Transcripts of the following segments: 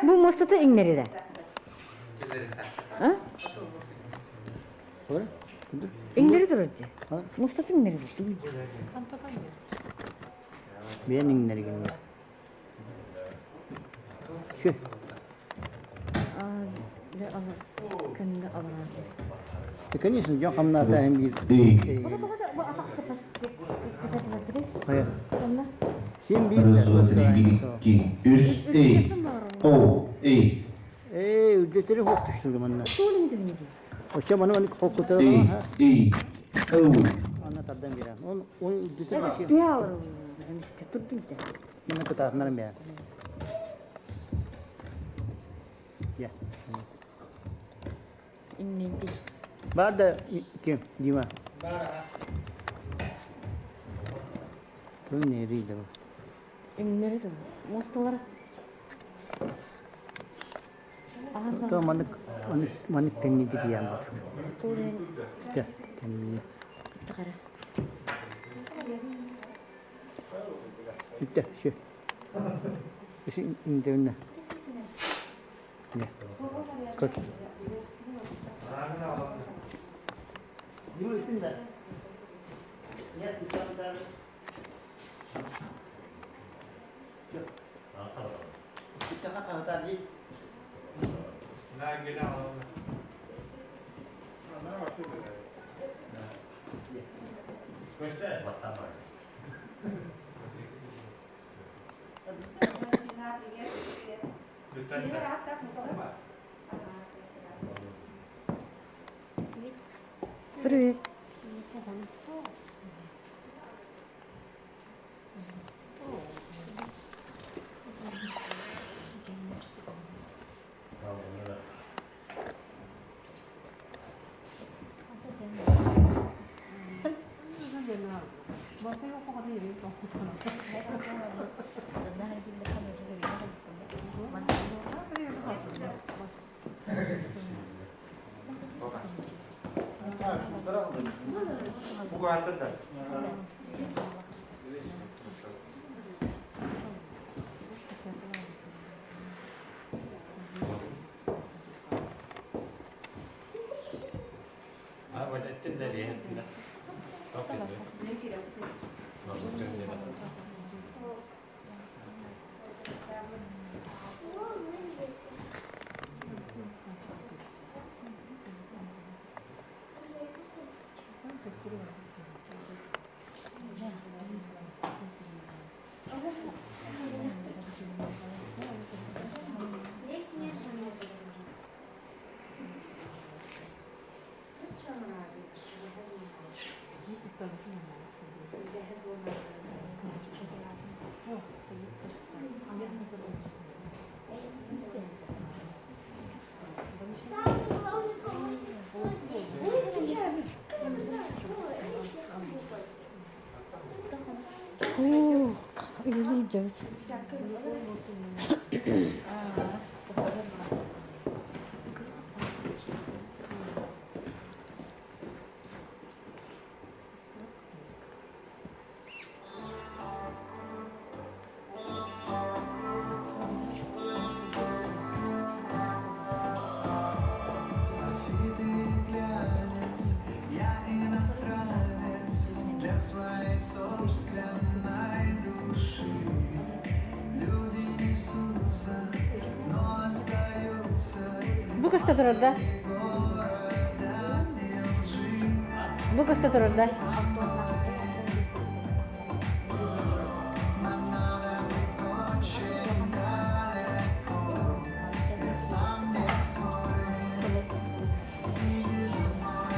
Бу муостата иҥнэрирэ. А? Иҥнэри турар дии. Муостата иҥнэри турар. Бэйэн иҥнэригин. Şu. Конечно, дьон хамнаата эн биир. Син биир. Раз, два, три, bir, iki, üç, ey, о, ey, Эй, үрдэтери хуктуштурга манна. Оччо маны маны хоккутара ey, ey, о. Анна тардан берем. Он он үрдэтер баши. Маны кытаатынарым бэйэ. Я. Бар да ким Дима. Бу нерийdi bu? Иҥнэри муосталара. То маннык маннык маннык тэҥниди диэн бут. Дэ тэнни. Бүттэ, все. Индевне. Не. Как? Привет. Оо, илдьэбит. Софиты глянец, я иностранец для своей собственной души. Люди несутся, но остаются Бу көстө турар да? города и лжи. Бу көстө турар да? Нам надо быть очень далеко. Я сам не свой. Иди со мной,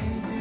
иди.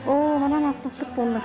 Оо, манан астык буолла.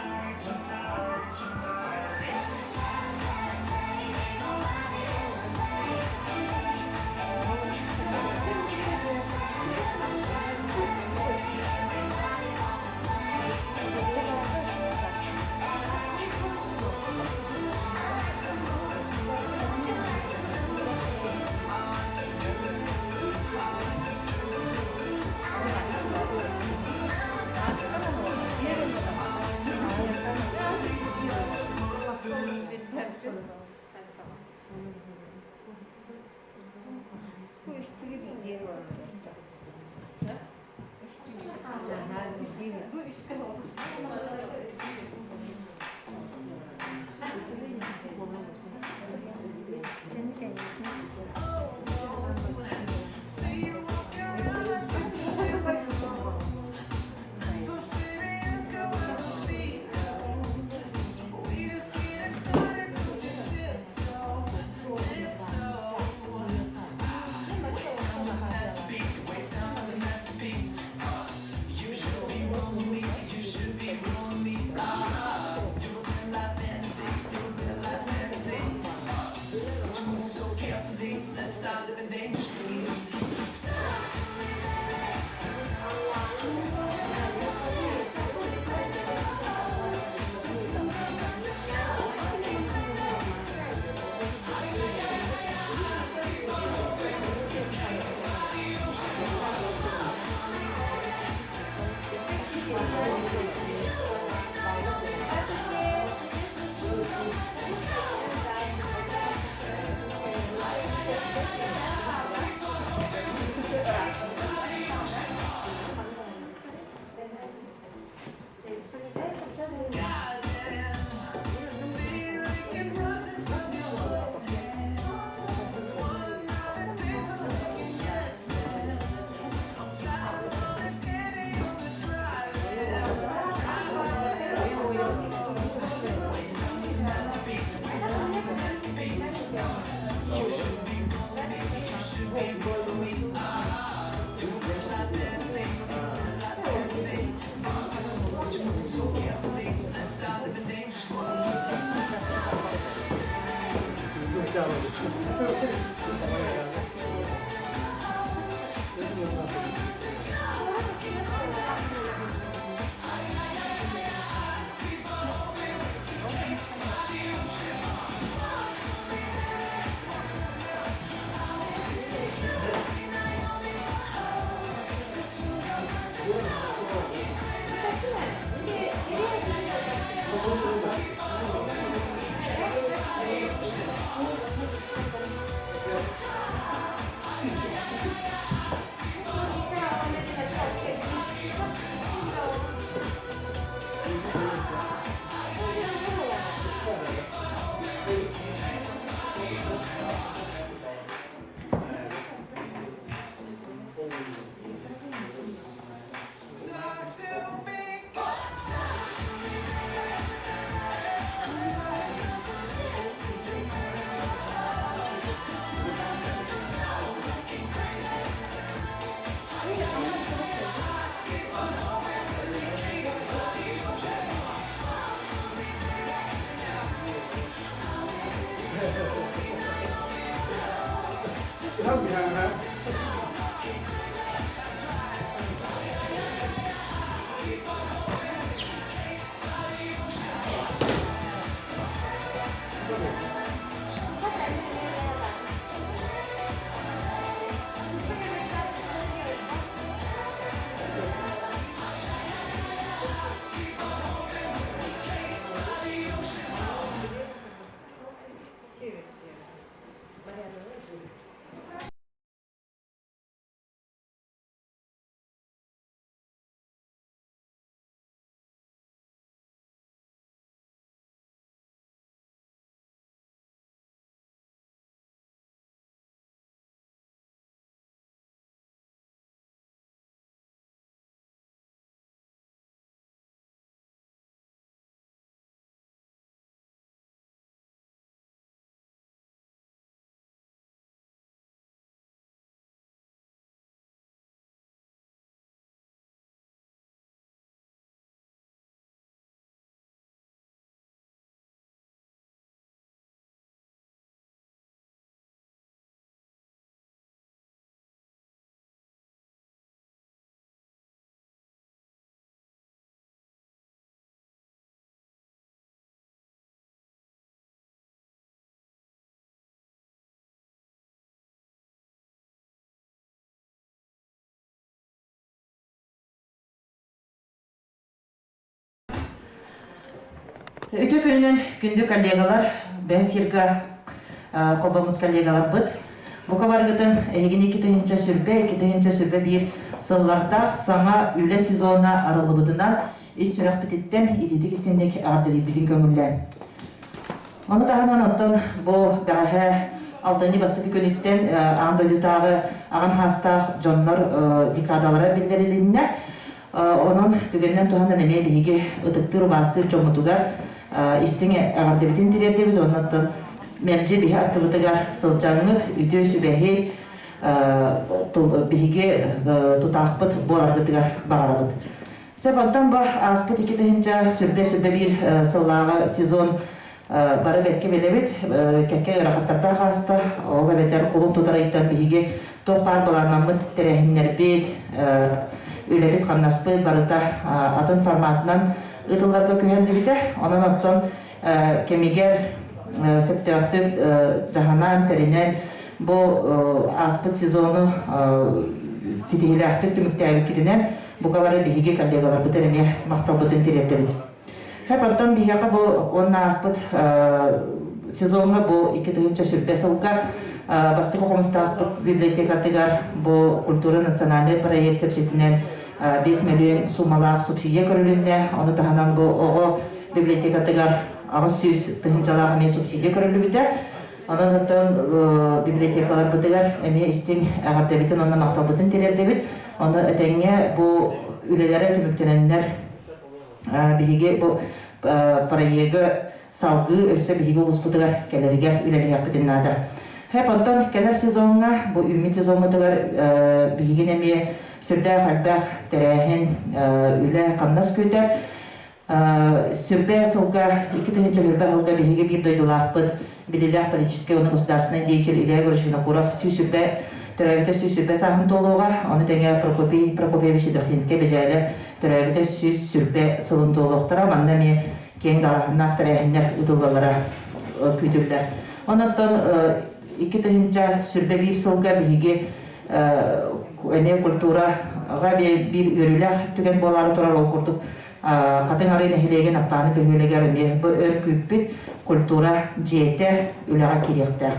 Үтүө күнүнэн күндү коллегалар, бэйфирга холбоммут коллегаларбыт. Бука баргытын эһигини 2020 2021 сыллардаах саҥа үлэ сезона арыллыбытынан ис сүрэхпититтэн итиитик истинник эҕэрдэлиирбитин көҥүллээн. Ону таһынан оттон бу бэҕэһээ алтынньы бастакы күнүттэн аан дойдутааҕы аҕам саастаах дьоннор декадалара биллэрилиннэ. Онон түгэнинэн туһанан эмиэ биһиги ытыктыыр-убаастыыр дьоммутугар истиҥ эҕэрдэбитин тириэрдэбит уонна оттон мэлдьи биһи аттыбытыгар сылдьаҥҥыт үтүө сүбэһи биһиги тутаахпыт буоларгытыгар баҕарабыт. Сөп, онтон бу ааспыт 2021 сыллааҕы сезон бары бэркэ билэбит, кэккэ ыарахаттардаах ааста. Ол эбэтэр кулун тутар ыйтан биһиги туох баар былааннаммыт тэрээһиннэрбит, үлэбит-хамнаспыт барыта атын форматынан ыытылларга күһэллибитэ. Онон оттон кэмигэр сөптөөхтүк дьаһанан, тэринэн бу ааспыт сезону ситиһиилээхтик түмүктээбиккитинэн бука бары биһиги коллегаларбытын эмиэ махталбытын тириэрдэбит. Хэп оттон биһиэхэ бу уонна ааспыт сезоҥҥа бу 2020 сылга Бастакы Хомустаахпыт библиотекатыгар бу культура национальный проект чэрчитинэн 5 миллион суммалаах субсидия көрүлүннэ. Ону таһынан бу оҕо библиотекатыгар 800 тыһыынчалаах эмиэ субсидия көрүллүбүтэ. Онон оттон библиотекаларбытыгар эмиэ истиҥ эҕэрдэбитин уонна махталбытын тириэрдэбит. Ону этэҥҥэ бу үлэлэрэ түмүктэнэннэр биһиги бу проегы салгыы өссө биһиги улууспутугар кэлэригэр үлэлэһиэхпитин наада. Хэп онтон кэлэр сезоҥҥа, бу үүммүт сезоммутугар биһигин эмиэ сүрдээх элбэх тэрээһин, үлэ-хамнас күүтэр. Сүрбэ сылга, 2020 сылга биһиги биир дойдулаахпыт, билиилээх политическай уонна государственнай деятель Илья Егорович Винокуров 120 төрөөбүтэ 120 сааһын туолуоҕа, ону тэҥэ Прокопий Прокопьевич Ядрахинскай Бэдьээлэ төрөөбүтэ 120 сылын туолуохтара. Манна эмиэ киэҥ далааһыннаах тэрээһиннэр ыытыллаллара күүтүллэр. Онон 2021 сылга биһиги эмиэ культураҕа биир үөрүүлээх түгэн буолаары турар ол курдук Хатыҥ Арыы нэһилиэгин Аппааны бөһүөлэгэр эмиэ бу өр күүппүт культура дьиэтэ үлэҕэ киириэхтээх.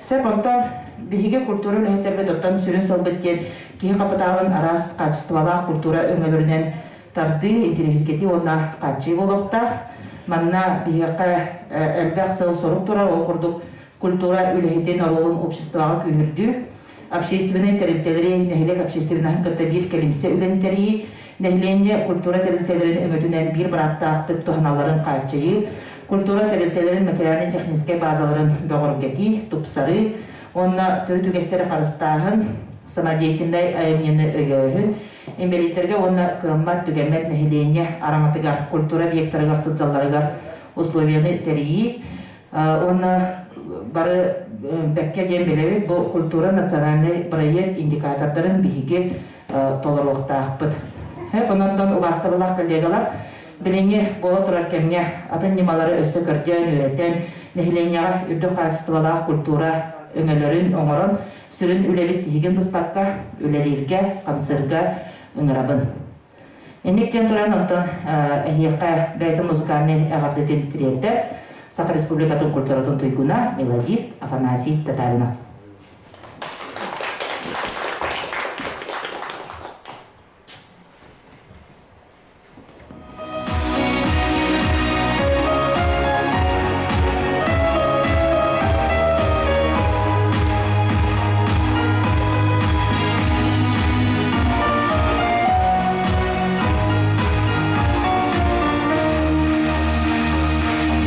Сөп, онтон биһиги культура үлэһиттэрбит оттон сүрүн сылбыт диэн киһи хапытаалын араас хаачыстыбалаах культура өҥөлөрүнэн тардыы, интэриэһиргэтии уонна хааччыйыы буолуохтаах. Манна биһиэхэ элбэх сыл-сорук турар, ол курдук культура үлэһитин оруолун обществоҕа күүһүрдүү, общественнай тэрилтэлэри, нэһилиэк общественноһын кытта биир кэлимсэ үлэни тэрийии, нэһилиэнньэ культура тэрилтэлэрин өҥөтүнэн биир бырааптаахтык туһаналларын хааччыйыы, культура тэрилтэлэрин материальнай-техническэй базаларын бөҕөргөтии, тупсарыы уонна төрүт үгэстэри харыстааһын, самодеятельнай айымньыны өйөөһүн, инбэлииттэргэ уонна кыаммат-түгэммэт нэһилиэнньэ араҥатыгар культура объектарыгар сылдьалларыгар условияны тэрийии уонна Бары бэккэ диэн билэбит, бу культура национальнай проект индикатордарын биһиги толоруохтаахпыт. Онон убаастабыллаах коллегалар, билиҥҥи буола турар кэмҥэ атын ньымалары өссө көрдөөн, үөрэтэн, нэһилиэнньэҕэ үрдүк хаачыстыбалаах культура өҥөлөрүн оҥорон, сүрүн үлэбит тиһигин быспакка үлэлииргэ, хамсыырга ыҥырабын. Инник диэн туран, онтон эһиэхэ бэйэтин музыкальнай эҕэрдэтин тириэрдэр Саха Республикатын культуратын туйгуна, мелодист Афанасий Татаринов.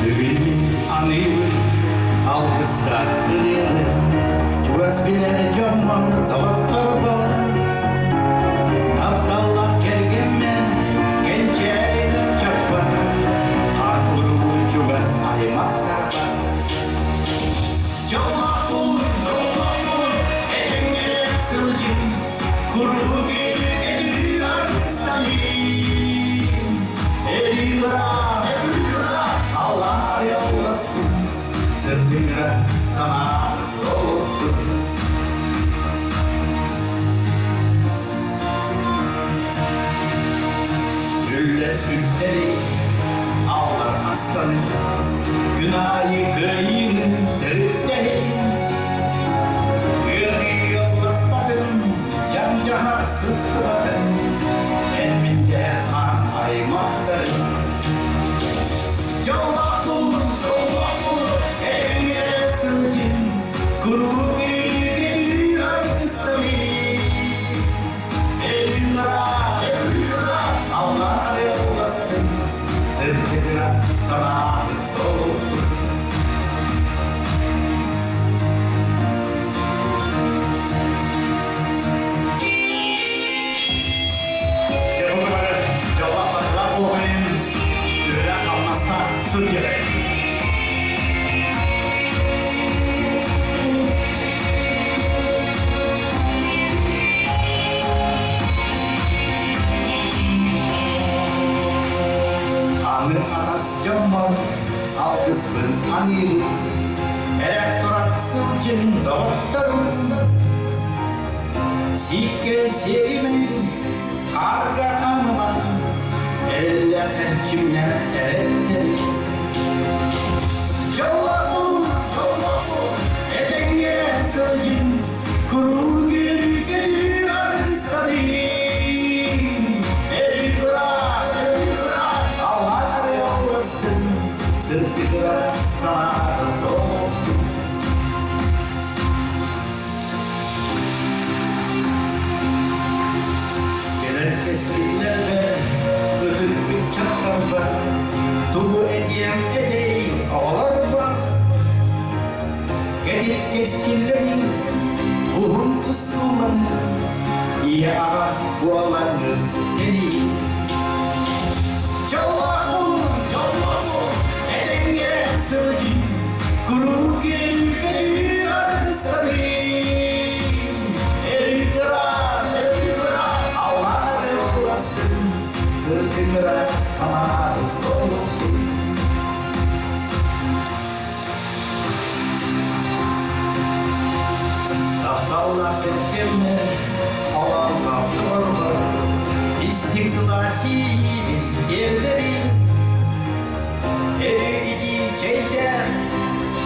Бүгүн аныыбын алгыстаах ырыаны, чугас билэр дьоммор, доҕотторбор, тапталлаах кэргэммэр, кэнчээри чаппар, хаан-уруу чугас аймахтарбар. Дьоллоох буолун, дьоллоох буолун, этэҥҥэ сылдьын, куруук үөрүү аргыстаныы. Эрий ыраас, халлаан арыалласпыт, сырдыгыра санаа толуктун. Үллэр үрдэри, аллар астаны, күн аайы кыайыыны төрүттэһин. Ыарыы ыалласпатын, дьаҥ-дьаһах сыстыбатын, эн миндэһэр хаан аймахтарын. Дьоллоох буолун, дьоллоох буолун, этэҥҥэ сылдьын, куруук үөрүү аргыстаныы. Саллан арыалластын, сырдыгыра санаабыт толуктун. Дьэ, дьоллоох олоҕун үлэ-хамнаста сылдьар. Аны атас дьоммор алгыспын аныыбын, эрэх-турах сылдьын доҕотторум. Сииккэ сиэримэн, хаарга хаамыман, эрэллээх эрчимнээх эрэттэрим. Дьоллоох буолун, дьоллоох буолун, этэҥҥэ сылдьын, куруук үөрүү-көтүү аргыстаныы. Эрий-ыраах, саллаат арыалластын, сырдыгыра санаата толуктун. Кэлэр кэскиллэргэ ытык ыччаттарга тугу этиэм этэй оҕолорго? Кэтит кэскиллэрин уһун тускулланы ийэ-аҕа буолаҥҥын тэний. Дьоллоох буолун, дьоллоох буолун, этэҥҥэ сылдьын, куруук үөрүү-көтүү аргыстаныы. Сырдыгыра санаатын толуктун. Тапталлаах кэргэммэр, алаллаах доҕорбор, истиҥ сылаас иэйиибин тиэрдэбин. Эрий чэйдээх,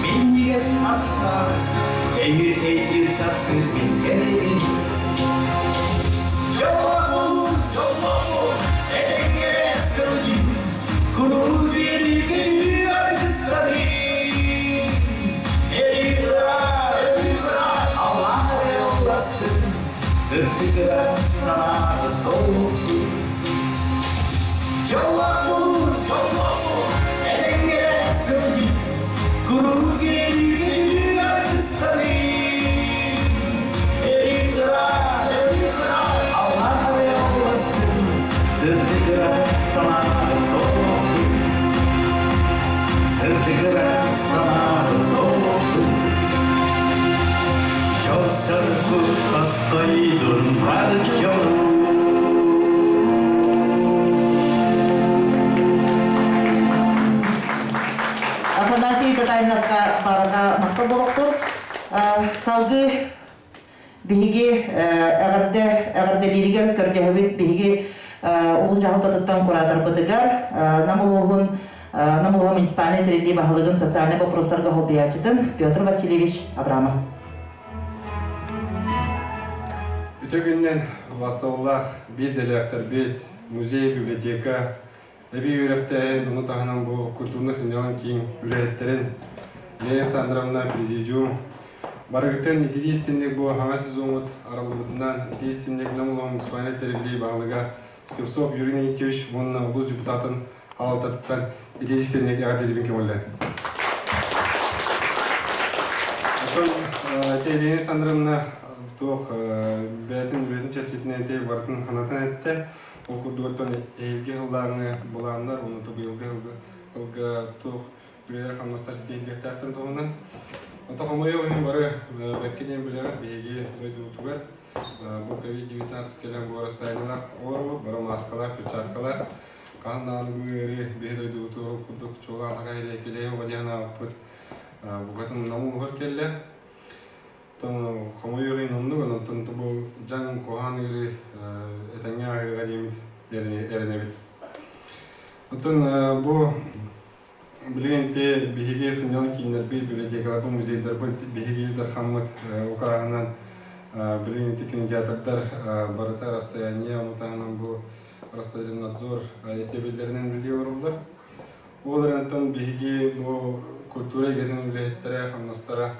минньигэс астаах, эйир эйдир таптыыр мин кэрэбин. Дьоллоох дьоллоох этэҥҥэ сылдьын, куруук үөрүү-көтүү аргыстарын. Эрий ыраас, аллаах арыалластын, сырдыгыра санаата толуктун. Дьоллоох буолун, дьоллоох буолун, этэҥҥэ сылдьын, куруук үөрүү-көтүү аргыстаныы. Эрий ыраас, аллаах арыалластын, сырдыгыра санаата толуктун. Сырдыгыра санаата толуктун. Сүрэхпит тастайдын бар дьону. Афанасий Татариновка барыга махтал болуктур. Салгыы биһиги эҕэрдэ эҕэрдэлииригэр көрдөһөбүт биһиги улуус дьаһалтатыттан кураторбытыгар Нам улууһун Нам улууһа муниципальнай тэриллии баһылыгын социальнай боппуруостарга холбуйааччытын Петр Васильевич Абрамов. Үтө күннэн басталлаах биир дэлээхтэрбит, музей, библиотека, эбии үөрэхтээһин, ону таһынан бу культурно сынньалаҥ киин үлэһиттэрин Лена Александровна, президиум барыгытын итии истинник бу хаҥа сезоммут арыллыбытынан итии истинник Нам улууһун муниципальнай тэриллии баһылыга Слепцов Юрий Никитич уонна улуус депутатын халалтатыттан итии истинник эҕэрдэлиибин көҥүллээн. Оттон Лена Александровна туох бэйэтин үлэтин чэрчитинэн ити барытын санатан эттэ. Ол курдук оттон эһиилги сыллааҥҥы былааннар уонна быйылгы сылга туох үлэлэр-хамнастар ситиһиллиэхтээхтэрин туһунан. Ото хомойуох иһин бары бэркэ диэн билэҕит биһиги дойдубутугар бу COVID-19 кэлэн бу расстояниелаах олоробут, бары мааскалаах, перчаткалаах. Хаһан даҕаны бу ыарыы биһи дойдубутугар ол курдук чуолаан саха сиригэр кэлиэ оҕо диэн аабыппыт букатын нам улууһугар кэллэ. Оттон хомойуох иһин оннук, онтон бу дьаҥ куһаҕан ыарыы этэҥҥэ ааһыаҕа диэммит эрэнэбит. Оттон бу билигин ити биһиги сынньалаҥ кииннэрбит, библиотекаларбыт, музейдарбыт биһиги дархаммыт укааһынан билигин ити кинотеатрдар барыта расстояние, ону таһынан бу Роспотребнадзор ирдэбиллэринэн үлэлии олороллор. Ол эрэн оттон биһиги бу культура эйгэтин үлэһиттэрэ, хамнастара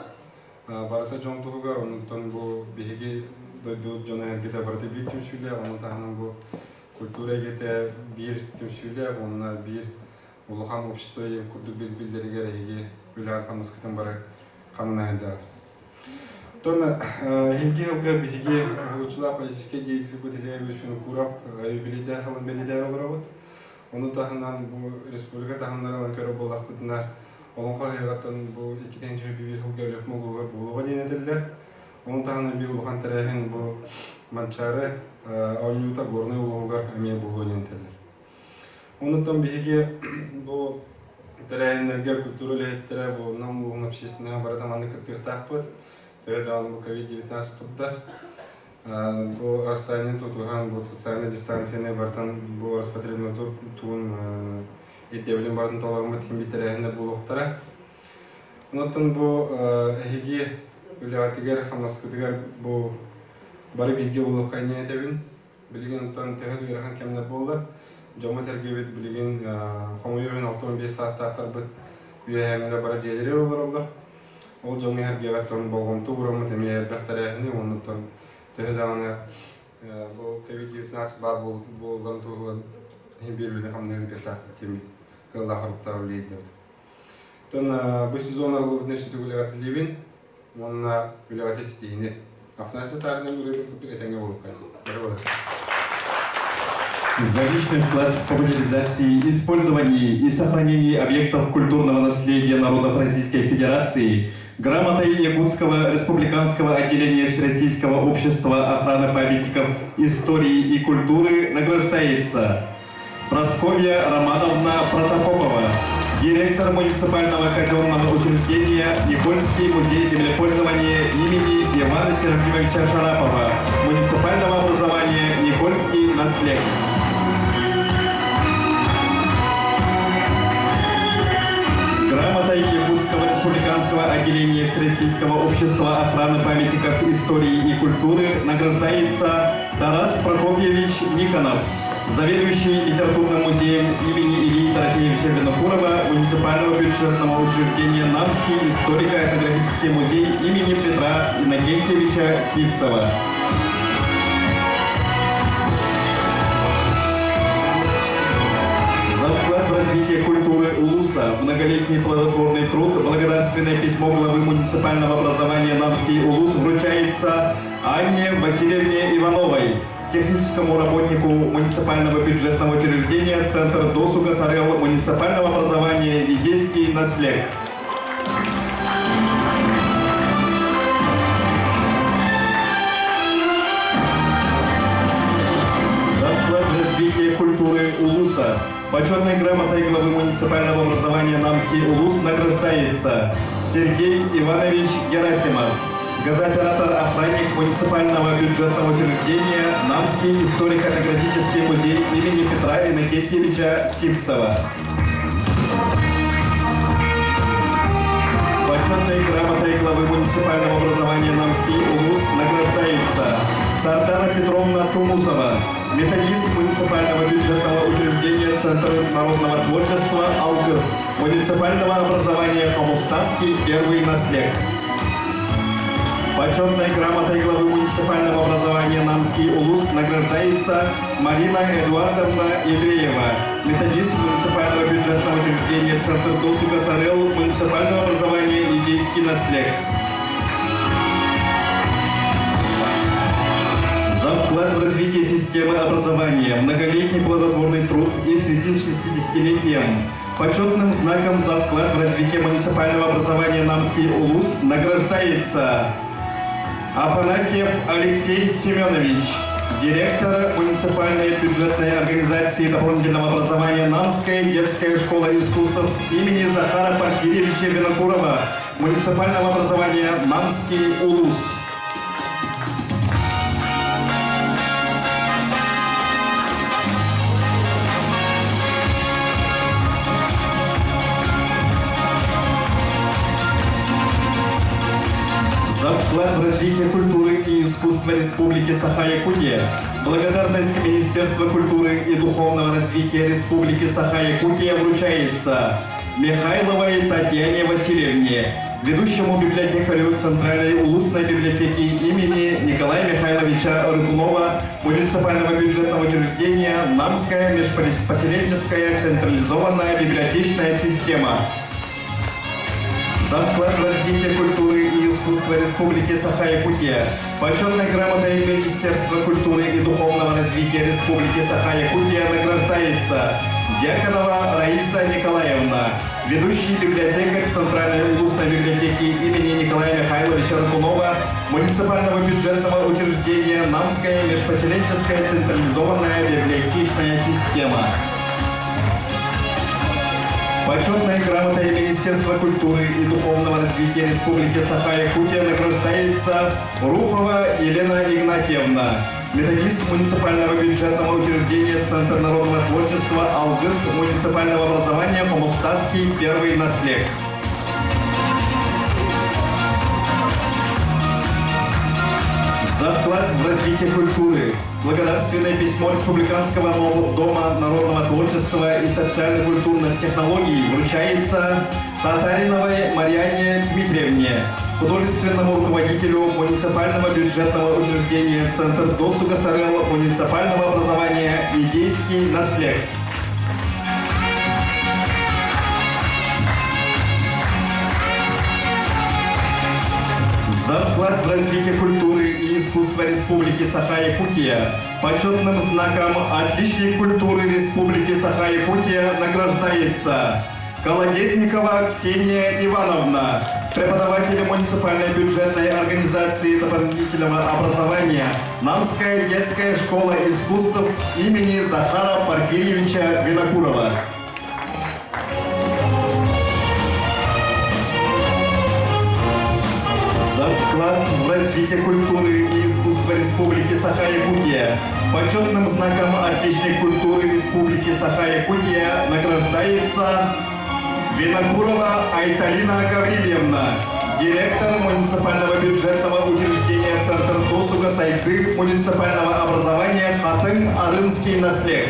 барыта дьон туһугар, оннуттан бу биһиги дойду дьоно-сэргэтэ барыта биир түмсүүлээх, ону таһынан бу культура эйгэтэ биир түмсүүлээх уонна биир улахан общество диэн курдук биллэригэр эһиги үлэҕит-хамнаскытын бары хамнаһыйдаҕыт. Оттон эһиги сылга биһиги уһулуччулаах политическай деятельбыт Илья Ильич Винокуров юбилейдээх сылын бэлиэтээн олоробут. Ону таһынан бу республика таһымнарын ылан көрөр буоллахпытына, Олоҥхо ыһыаҕыттан бу 2-1 сылга Өлүөхүмэ улууһугар буолуоҕа диэн этэллэр. Ону таһынан биир улахан тэрээһин бу Манчаары оонньуута Горнай улууһугар эмиэ буолуо диэн этэллэр. Онуттан биһиги бу тэрээһиннэргэ культура үлэһиттэрэ бу Нам улууһун общественноһа барыта маннык кыттыахтаахпыт. Төһө даҕаны бу COVID-19 турда. Бу расстояние тутуһан, бу социальная дистанцияны барытын бу Роспотребнадзор тугун ирдэбилин барытын толоруммут иһин тэрээһиннэр буолуохтара. Онтон бу эһиги үлэҕитигэр, хамнаскытыгар бу бары бииргэ буолуохха инньэ этэбин. Билигин онтон төһө да ыарахан кэмнэр буоллар, дьоммут-сэргэбит билигин хомойуох иһин 65 саастаахтарбыт үөһээҥҥилэр бары дьиэлэригэр олороллор. Ол дьоҥҥо сэргээбэт болҕомто уураммыт эмиэ элбэх тэрээһини уонна төһө даҕаны бу COVID-19 баар буолларын туһугар иһин биэрбини хамнаһы ыытыахтаахпыт диэммит кыаллаах хоруктаах үлэлиирбит. Оттон бу сезон арыллыбытын өссө төгүл эҕэрдэлиибин уонна үлэҕэ ситиһиини. Афанасий Татаринов ырыатын курдук этэҥҥэ буолуоххайын. За личный вклад в популяризации, использовании и сохранении объектов культурного наследия народов Российской Федерации грамотой Якутского республиканского отделения Всероссийского общества охраны памятников истории и культуры награждается Прасковья Романовна Протопопова, директор муниципального казенного учреждения Никольский музей землепользования имени Ивана Серафимовича Шарапова, муниципального образования Никольский наслег. Грамотой Якутского республиканского отделения Всероссийского общества охраны памятников истории и культуры награждается Тарас Прокопьевич Никонов, заведующий литературным музеем имени Ильи Дорофеевича Винокурова муниципального бюджетного учреждения Намский историко-этнографический музей имени Петра Иннокентьевича Сивцева. За вклад в развитие культуры Улуса, многолетний плодотворный труд, благодарственное письмо главы муниципального образования Намский Улус вручается Анне Васильевне Ивановой, техническому работнику муниципального бюджетного учреждения Центр досуга Сарел муниципального образования Видейский наслег. Улуса. Почетной грамотой главы муниципального образования Намский Улус награждается Сергей Иванович Герасимов, газоператор-охранник муниципального бюджетного учреждения Намский историко-этнографический музей имени Петра Иннокентьевича Сивцева. Почетной грамотой главы муниципального образования Намский Улус награждается Сардана Петровна Тумусова, методист муниципального бюджетного учреждения Центр народного творчества «Алгыс» муниципального образования Хомустацкий первый наслег. Почетной грамотой главы муниципального образования Намский Улус награждается Марина Эдуардовна Евреева, методист муниципального бюджетного учреждения Центр досуга Сарел муниципального образования Идейский наслег. За вклад в развитие системы образования, многолетний плодотворный труд и в связи с 60-летием почетным знаком за вклад в развитие муниципального образования Намский Улус награждается Афанасьев Алексей Семенович, директор муниципальной бюджетной организации дополнительного образования Намская детская школа искусств имени Захара Порфирьевича Винокурова, муниципального образования Намский Улус. За вклад в развитие культуры и искусства Республики Саха-Якутия благодарность Министерства культуры и духовного развития Республики Саха-Якутия вручается Михайловой Татьяне Васильевне, ведущему библиотекарю Центральной улусной библиотеки имени Николая Михайловича Рыкунова муниципального бюджетного учреждения «Намская межпоселенческая централизованная библиотечная система». За вклад в развитие культуры и искусства Республики Саха-Якутия почетной грамотой Министерства культуры и духовного развития Республики Саха-Якутия награждается Дьяконова Раиса Николаевна, ведущий библиотекарь Центральной улусной библиотеки имени Николая Михайловича Рыкунова муниципального бюджетного учреждения «Намская межпоселенческая централизованная библиотечная система». Почетной грамотой Министерства культуры и духовного развития Республики Саха-Якутия награждается Руфова Елена Игнатьевна, методист муниципального бюджетного учреждения Центр народного творчества «Алгыс» муниципального образования Хомустацкий первый наслег. За вклад в развитие культуры благодарственное письмо Республиканского дома народного творчества и социально-культурных технологий вручается Татариновой Марьяне Дмитриевне, художественному руководителю муниципального бюджетного учреждения Центр досуга Сарел муниципального образования «Идейский наслег». За вклад в развитие культуры и искусства Республики Саха-Якутия почетным знаком «Отличник культуры Республики Саха-Якутия» награждается Колодезникова Ксения Ивановна, преподаватель муниципальной бюджетной организации дополнительного образования Намская детская школа искусств имени Захара Порфирьевича Винокурова. За вклад в развитие культуры и искусства Республики Саха-Якутия почетным знаком отличной культуры Республики Саха-Якутия награждается Винокурова Айталина Гаврильевна, директор муниципального бюджетного учреждения Центр досуга Сайды муниципального образования Хатын Арынский наслег.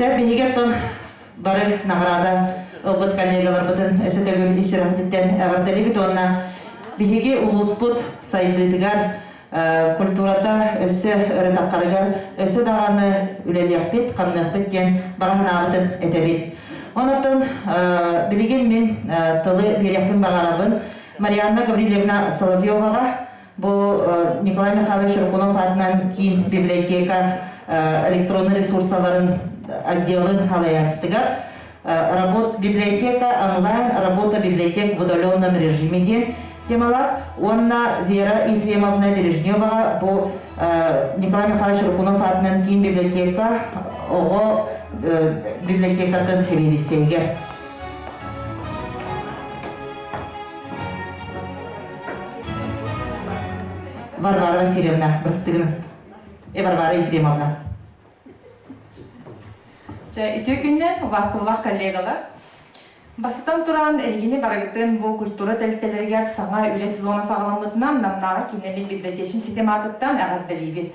Сэр биһиги оттон бары наҕараада ылбыт коллегаларбытын өссө төгүл ис сүрэхпититтэн эҕэрдэлиибит уонна биһиги улууспут сайдыытыгар. культурата өссө өрө таххарыгар өссө даҕаны үлэлиэхпит, хамныахпыт диэн баҕа санаабытын этэбит. Онон билигин мин тылы биэриэхпин баҕарабын Марианна Гаврильевна Соловьеваҕа бу Николай Михайлович Рыкунов аатынан киин библиотека электронный ресурсаларын отделын салайааччытыгар работ библиотека онлайн работа библиотек в удаленном режиме диэн темалар уонна Вера Ефремовна Бережневаҕа бу Николай Михайлович Рыкунов аатынан киин библиотека оҕо библиотекатын сэбиэдиссэйигэр Варвара Васильевна бырастыгын э Варвара Ефремовна Чэ, үтүө күннэр, убаастабыллаах коллегалар. Бастатан туран, эһигини барыгытын бу культура тэрилтэлэригэр саҥа үлэ сезона саҕаламмытынан Намнааҕы киинэбит библиотечнай ситим аатыттан эҕэрдэлиибит.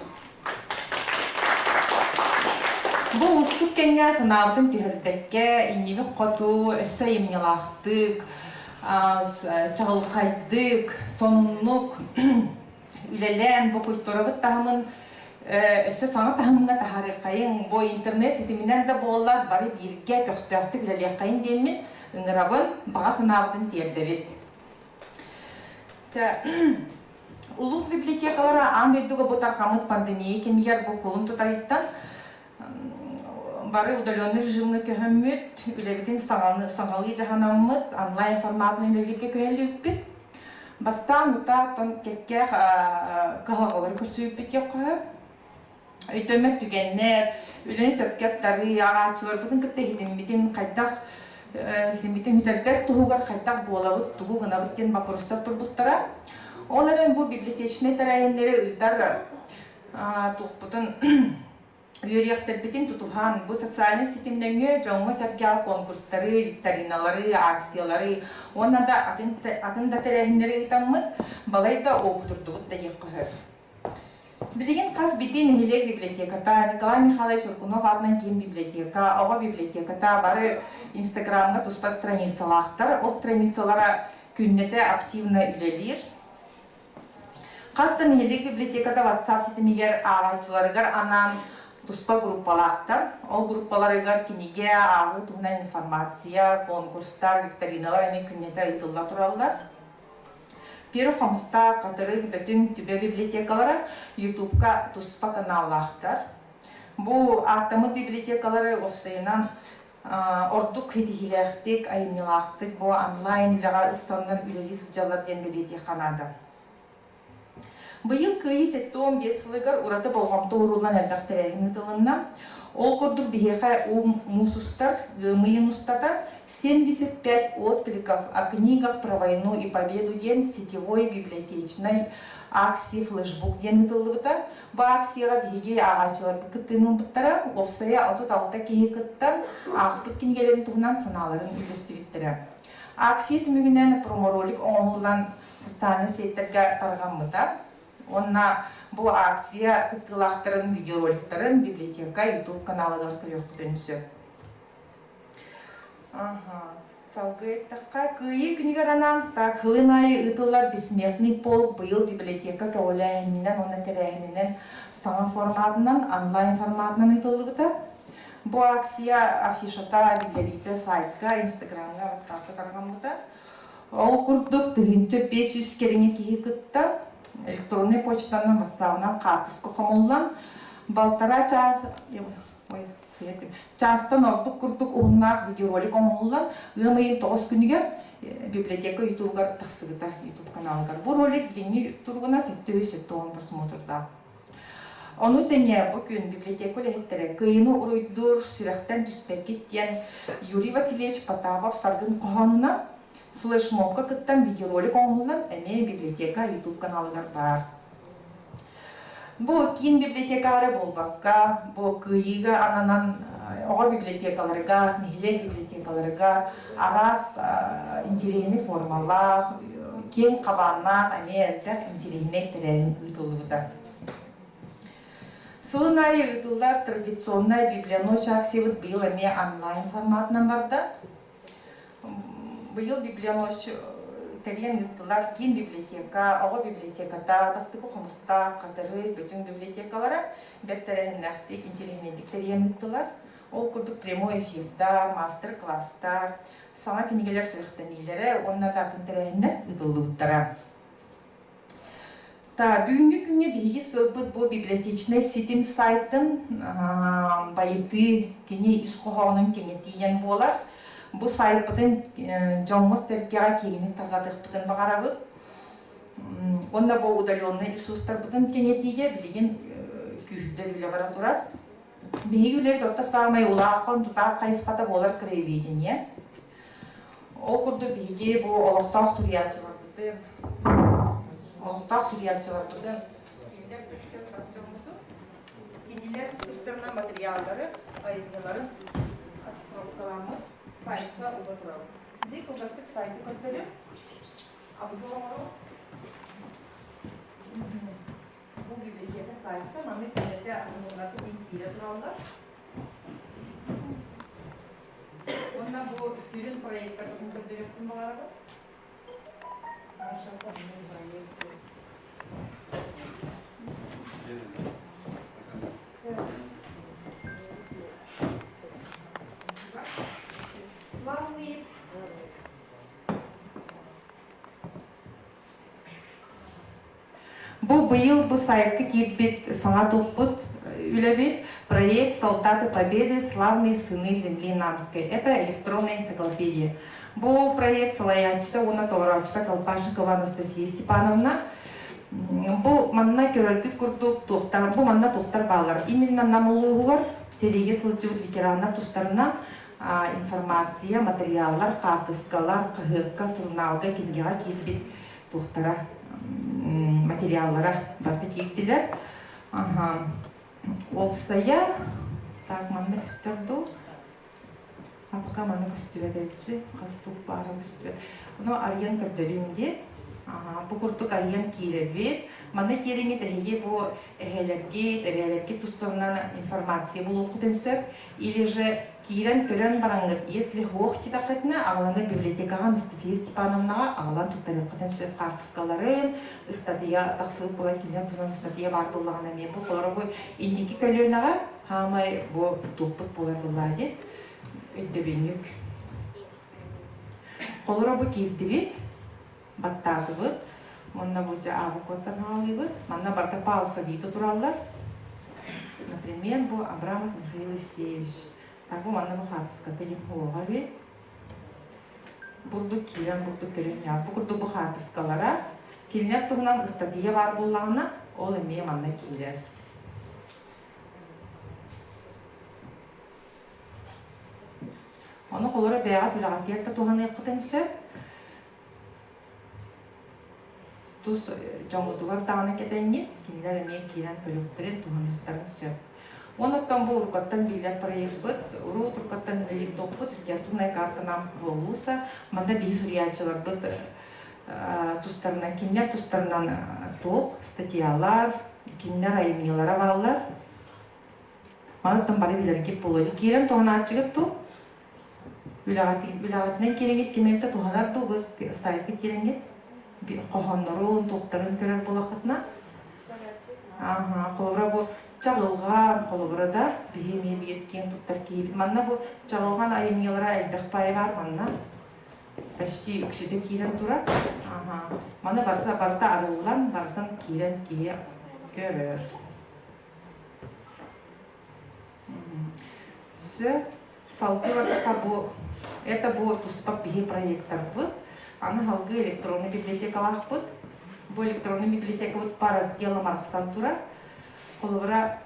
Бу уустук кэмҥэ санаабытын түһэрбэккэ, иннибит хоту, өссө айымньылаахтык, чаҕылхайдык, сонуннук үлэлээн бу культурабыт таһымын өссө саҥа таһымҥа таһаарыаххайыҥ, бу интернет ситиминэн да буоллар бары бииргэ көхтөөхтүк үлэлиэххэйиҥ диэммин ыҥырабын, баҕа санаабытын тиэрдэбит. Улуус библиотекалара аан дойдуга бу тарҕаммыт пандемия кэмигэр бу кулун тутарыттан бары удаленный режимҥэ көһөммүт, үлэбитин саҥалыы дьаһанаммыт, онлайн форматынан үлэлииргэ күһэллибиппит. Бастаан утаа оттон кэккэ кыһалҕалары көрсүбүппүт диэххэ сөп. Өйдөммөт түгэннэр, үлэни сөпкө аттарыы, ааҕааччыларбытын кытта иһитиммитин хайдах иһитиммитин сүтэрбэт туһугар хайдах буолабыт, тугу гынабыт диэн боппуруостар турбуттара. Ол эрэн бу библиотечнай тэрээһиннэри ыытар туохпутун үөрүйэхтэрбитин тутуһан, бу социальнай ситим нөҥүө дьоҥҥо-сэргэҕэ конкурстары, викториналары, акциялары уонна да атын, атын да тэрээһиннэри ыытаммыт, балай да уопутурдубут да диэххэ сөп. Билигин хас биирдии нэһилиэк библиотеката, Николай Михайлович Уркунов аатынан киин библиотека, оҕо библиотеката бары Инстаграмҥа туспа страницалаахтар. Ол страницалара күннэтэ активно үлэлиир. Хас да нэһилиэк библиотеката WhatsApp ситимигэр ааҕааччыларыгар анаан туспа группалаахтар. Ол группаларыгар кинигэ, ааҕыы туһунан информация, конкурстар, викториналар эмиэ күннэтэ ыытылла тураллар. Пиэр Хомустаах, Хатырык, Бөтүҥ, Түбэ библиотекалара Ютубка туспа каналлаахтар. Бу ааттаммыт библиотекалары уопсайынан ордук ситиһиилээхтик, айымньылаахтык бу онлайн үлэҕэ ыстанан үлэлии сылдьаллар диэн бэлиэтиэххэ наада. Быйыл Кыайыы 75 сылыгар ураты болҕомто ууруллан элбэх тэрээһин ыытылынна. Ол курдук биһиэхэ уу муус устар, ыам устата 75 откликов о книгах про войну и победу диэн сетевой библиотечнай акции флешбук диэн ыытыллыбыта. Бу акцияҕа биһиги ааҕааччыларбыт кыттыыны ылбыттара, уопсайа 36 киһи кыттан, аахпыт кинигэлэрин туһунан санааларын үллэстибиттэрэ. Акция түмүгүнэн проморолик оҥоһуллан социальнай сетьтэргэ тарҕаммыта. Уонна бу акция кыттыылаахтарын видеороликтарын библиотека YouTube каналыгар көрүөххүтүн сөп. Салгыы эттэххэ, Кыайыы күнүгэр анаан сылын аайы ыытыллар Бессмертный полк быйыл библиотека көҕүлээһининэн уонна тэрээһининэн саҥа форматынан, онлайн форматынан ыытыллыбыта. Бу акция афишата, биллэриитэ сайтка, инстаграмҥа, ватсапка тарҕаммыта. Ол курдук, 1500 кэриҥэ киһи кыттан, электроннай почтанан, ватсабынан хаартыска хомуллан, балтараа чаас Ой, чаастан ордук курдук уһуннаах видеоролик оҥоһуллан, ыам ыйын 9 күнүгэр библиотека ютубугар тахсыбыта, ютуб каналыгар. Бу ролик билиҥҥи туругунан 770 просмотрдаах. Ону тэҥэ бу күн библиотека үлэһиттэрэ Кыайыыны уруйдуур сүрэхтэн түспэккит диэн Юрий Васильевич Потапов Саргын хоһоонунан флешмобка кыттан видеоролик оҥоһуллан эмиэ библиотека ютуб каналыгар баар. Бу киин библиотекалары буолбакка, бу Кыайыыга ананан оҕо библиотекаларыгар, нэһилиэк библиотекаларыгар араас интэриэһинэй формалаах, киэҥ хабааннаах эмиэ элбэх интэриэһинэй тэрээһин ыытыллыбыта. Сылын аайы ыытыллар традиционнай библионочь акциябыт быйыл эмиэ онлайн форматынан барда. Быйыл библионочь тэрийэн ыыттылар киин библиотека, оҕо библиотеката, Бастакы Хомустаах, Хатырык, Бөтүҥ библиотекалара бэрт тэрээһиннээхтик, интэриэһинэйдик тэрийэн ыыттылар. Ол курдук прямой эфирдар, маастар-кылаастар, саҥа кинигэлэр сүрэхтэниилэрэ уонна да атын тэрээһиннэр ыытыллыбыттара. Та, бүгүҥҥү күҥҥэ биһиги сылбыт бу библиотечнай ситим сайтын байытыы, кини ис хоһоонун кэҥэтиинэн буолар. Бу сайтпытын дьоҥҥо-сэргэҕэ киэҥник тарҕатыахпытын баҕарабыт. Уонна бу удаленнай ресурстарбытын кэҥэтиигэ билигин күүһүрдэр үлэ бара турар. Биһиги үлэбит орто саамай улахан тутаах хайысхата буолар краеведение. Ол курдук биһиги бу олохтоох суруйааччыларбытын, олохтоох суруйааччыларбытын кинилэр көстөр бас дьоммутун, кинилэр тустарынан материаллары, айымньыларын оцифровкаламмыт сайтка уга турабыт. Били кылгастык сайты көрдөрүм, обзор оҥору. Бу библиотека сайтка маннык күннэтэ аннылларга тиийэн киирэ тураллар. Уонна бу сүрүн проектарбытын көрдөрүөхпүн баҕарабын. Наша основной проект. Славные Бу быйыл бу сайтка киирбит саҥа туппут үлэбит проект «Солдаты Победы. Славные сыны земли Намской». Это электронная энциклопедия. Бу проект салайааччыта уонна толорооччута Колпашникова Анастасия Степановна. Бу манна көрөргүт курдук туохтар, бу манна туохтар бааллар. Именно Нам улууһугар сэриигэ сылдьыбыт ветераннар тустарынан информация, материаллар, хаартыскалар, хаһыакка, сурунаалга, кинигэҕэ киирбит туохтара материаллара барыта киирдилэр. Аха. Уопсайа так манна көстөр дуу? А пока манна көстүбэт эбитчи. Хас тук баара көстүбэт. Ону арыйан көрдөрүүм диye. Аха, бу курдук арыйан киирэбит. Манна киириҥҥит эһиги бу эһэлэргит, эбээлэргит тустарынан информация булуоххутун сөп. Или же киирэн көрөн бараҥҥыт, если суох диэтэххитинэ, аҕалаҥҥыт библиотекаҕа Анастасия Степановнаҕа аҕалан туттарыаххытын сөп хаартыскаларын, ыстатыйа тахсыбыт буолан кинилэр туһунан ыстатыйа баар буоллаҕына эмиэ бу холоро бу инники көлүөнэҕэ хаамай бу туохпут буолар буоллаа диэн өйдөбүнньүк. Холоро бу киирдибит, баттаатыбыт уонна бу дьэ аабыкуоттан хаалыыбыт. Манна барыта по алфавиту тураллар. Например, бу Абрамов Михаил Евсеевич. Так бу манна бу хаартыската диэн хуоҕа үһү. Бурдук киирэн бурдук көрүн бу курдук бу хаартыскалара. Кинилэр туһунан ыстатыйа баар буоллаҕына, ол эмиэ манна киирэр. Ону холоро бэйэҕит үлэҕитигэр да туһаныаххытын сөп. Тус дьоҥҥутугар даҕаны кэтэҥҥит, кинилэр эмиэ киирэн көрүөхтэрин, туһаныахтарын сөп. Уонна оттон бу уруккаттан биллэр проекпыт, урут уруккаттан үлэлиир туохпут литературная карта Намского улуса. Манна биһи суруйааччыларбыт тустарынан, кинилэр тустарынан туох статьялар, кинилэр айымньылара бааллар. Маны оттон бары билэргит буолуо. Киирэн туһанааччыгыт дуу? Үлэҕитинэн киирэҥҥит ким эмитэ туһанар дуу? Бу сайтка киирэҥҥит хоһооннорун, туохтарын көрөр буолаххытына. Ааһа, холобура бу чаҕылҕан, холобура да биһи эмиэ биир киэн туттар киһибит. Манна бу чаҕылҕан айымньылара элбэх паайа баар манна. Почти үксүтэ киирэн турар. Ааһа. Маны барыта барыта арыллан, барытын киирэн киһи көрөр. Сөп. Салгыы бардахха бу это бу туспа биһи проекттарбыт. Аны салгыы электронный библиотекалаахпыт. Бу электронный библиотекабыт по разделам арахсан турар. Холобура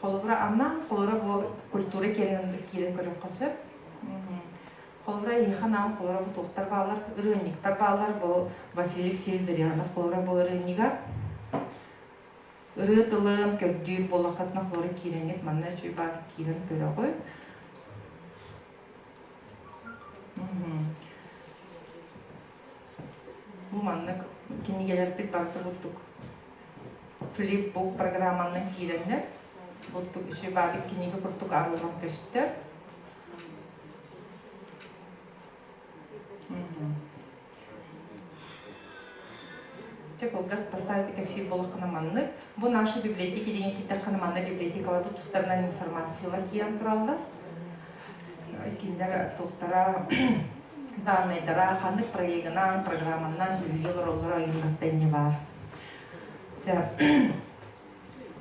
Холобура анаан холобура бу культура киирэн киирэн көрүөххэ сөп. Холобура, эһиэхэ анаан холобура бу туохтар бааллар, ырыанньыктар бааллар, бу Василий Алексеевич Зырянов холобура бу ырыанньыга. Ырыа тылын көрдүүр буоллаххытына холобура киирэҥҥит манна үчүгэй баар киирэн көрөҕүт. Бу маннык кинигэлэрбит барыта курдук флипбук программанан киирэннэр курдук үчүгэй баадык кинигэ курдук арыллан көстөр. Чэ кылгас бассаайты кэпсиир буоллаххына маннык. Бу наши библиотеки деген киирдэххинэ манна библиотекаларбыт тустарынан информациялар киирэн тураллар. Кинилэр туохтара дааннайдара ханнык проегынан, программанан үлэлии олороллоро ыйыллыбыта инньэ баар. Чэ,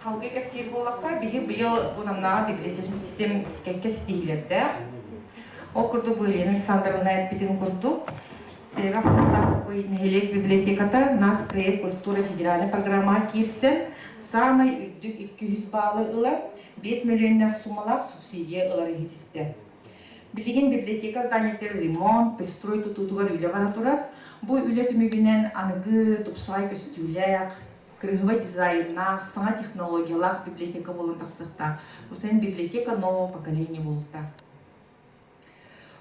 Халгыы кэпсиир буоллахха, биһи быйыл бу Намнааҕы библиотечнай ситим кэккэ ситиһиилэрдээх. Ол курдук бу Елена Александровна эппитин курдук, Перерав нэһилиэк библиотеката Нацпроект культура федеральнай программаҕа киирсэн, саамай үрдүк 200 баалы ылан, 5 мөлүйүөннээх суумалаах субсидия ылар иһитистэ. Билигин библиотека зданиетыгар ремонт, пристрой тутуутугар үлэ бара турар. Бу үлэ түмүгүнэн аныгы тупсаҕай көстүүлээх, кырыһыба дизайннаах, саҥа технологиялаах библиотека буолан тахсыахтаах. Осен библиотека нового поколения буолуохтаах.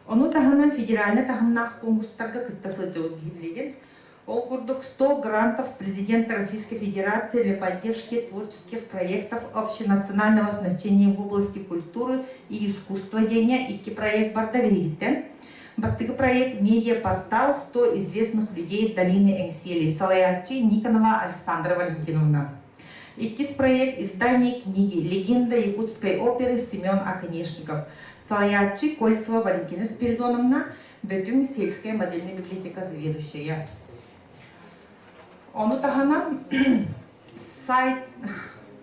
Ону таһынан федеральнай таһымнаах конкурстарга кытта сылдьабыт билигин. Ол курдук 100 грантов президента Российской Федерации для поддержки творческих проектов общенационального значения в области культуры и искусства диэҥҥэ икки проект барда биһигиттэн. Бастакы проект «Медиапортал 100 известных людей долины Эҥсиэли» салайааччы Никонова Александра Валентиновна. Иккис проект «Издание книги. Легенда якутской оперы Семен Оконешников» салайааччы Кольцева Валентина Спиридоновна, Бөтүҥ сельская модельная библиотека заведующая. Ону таһынан сайт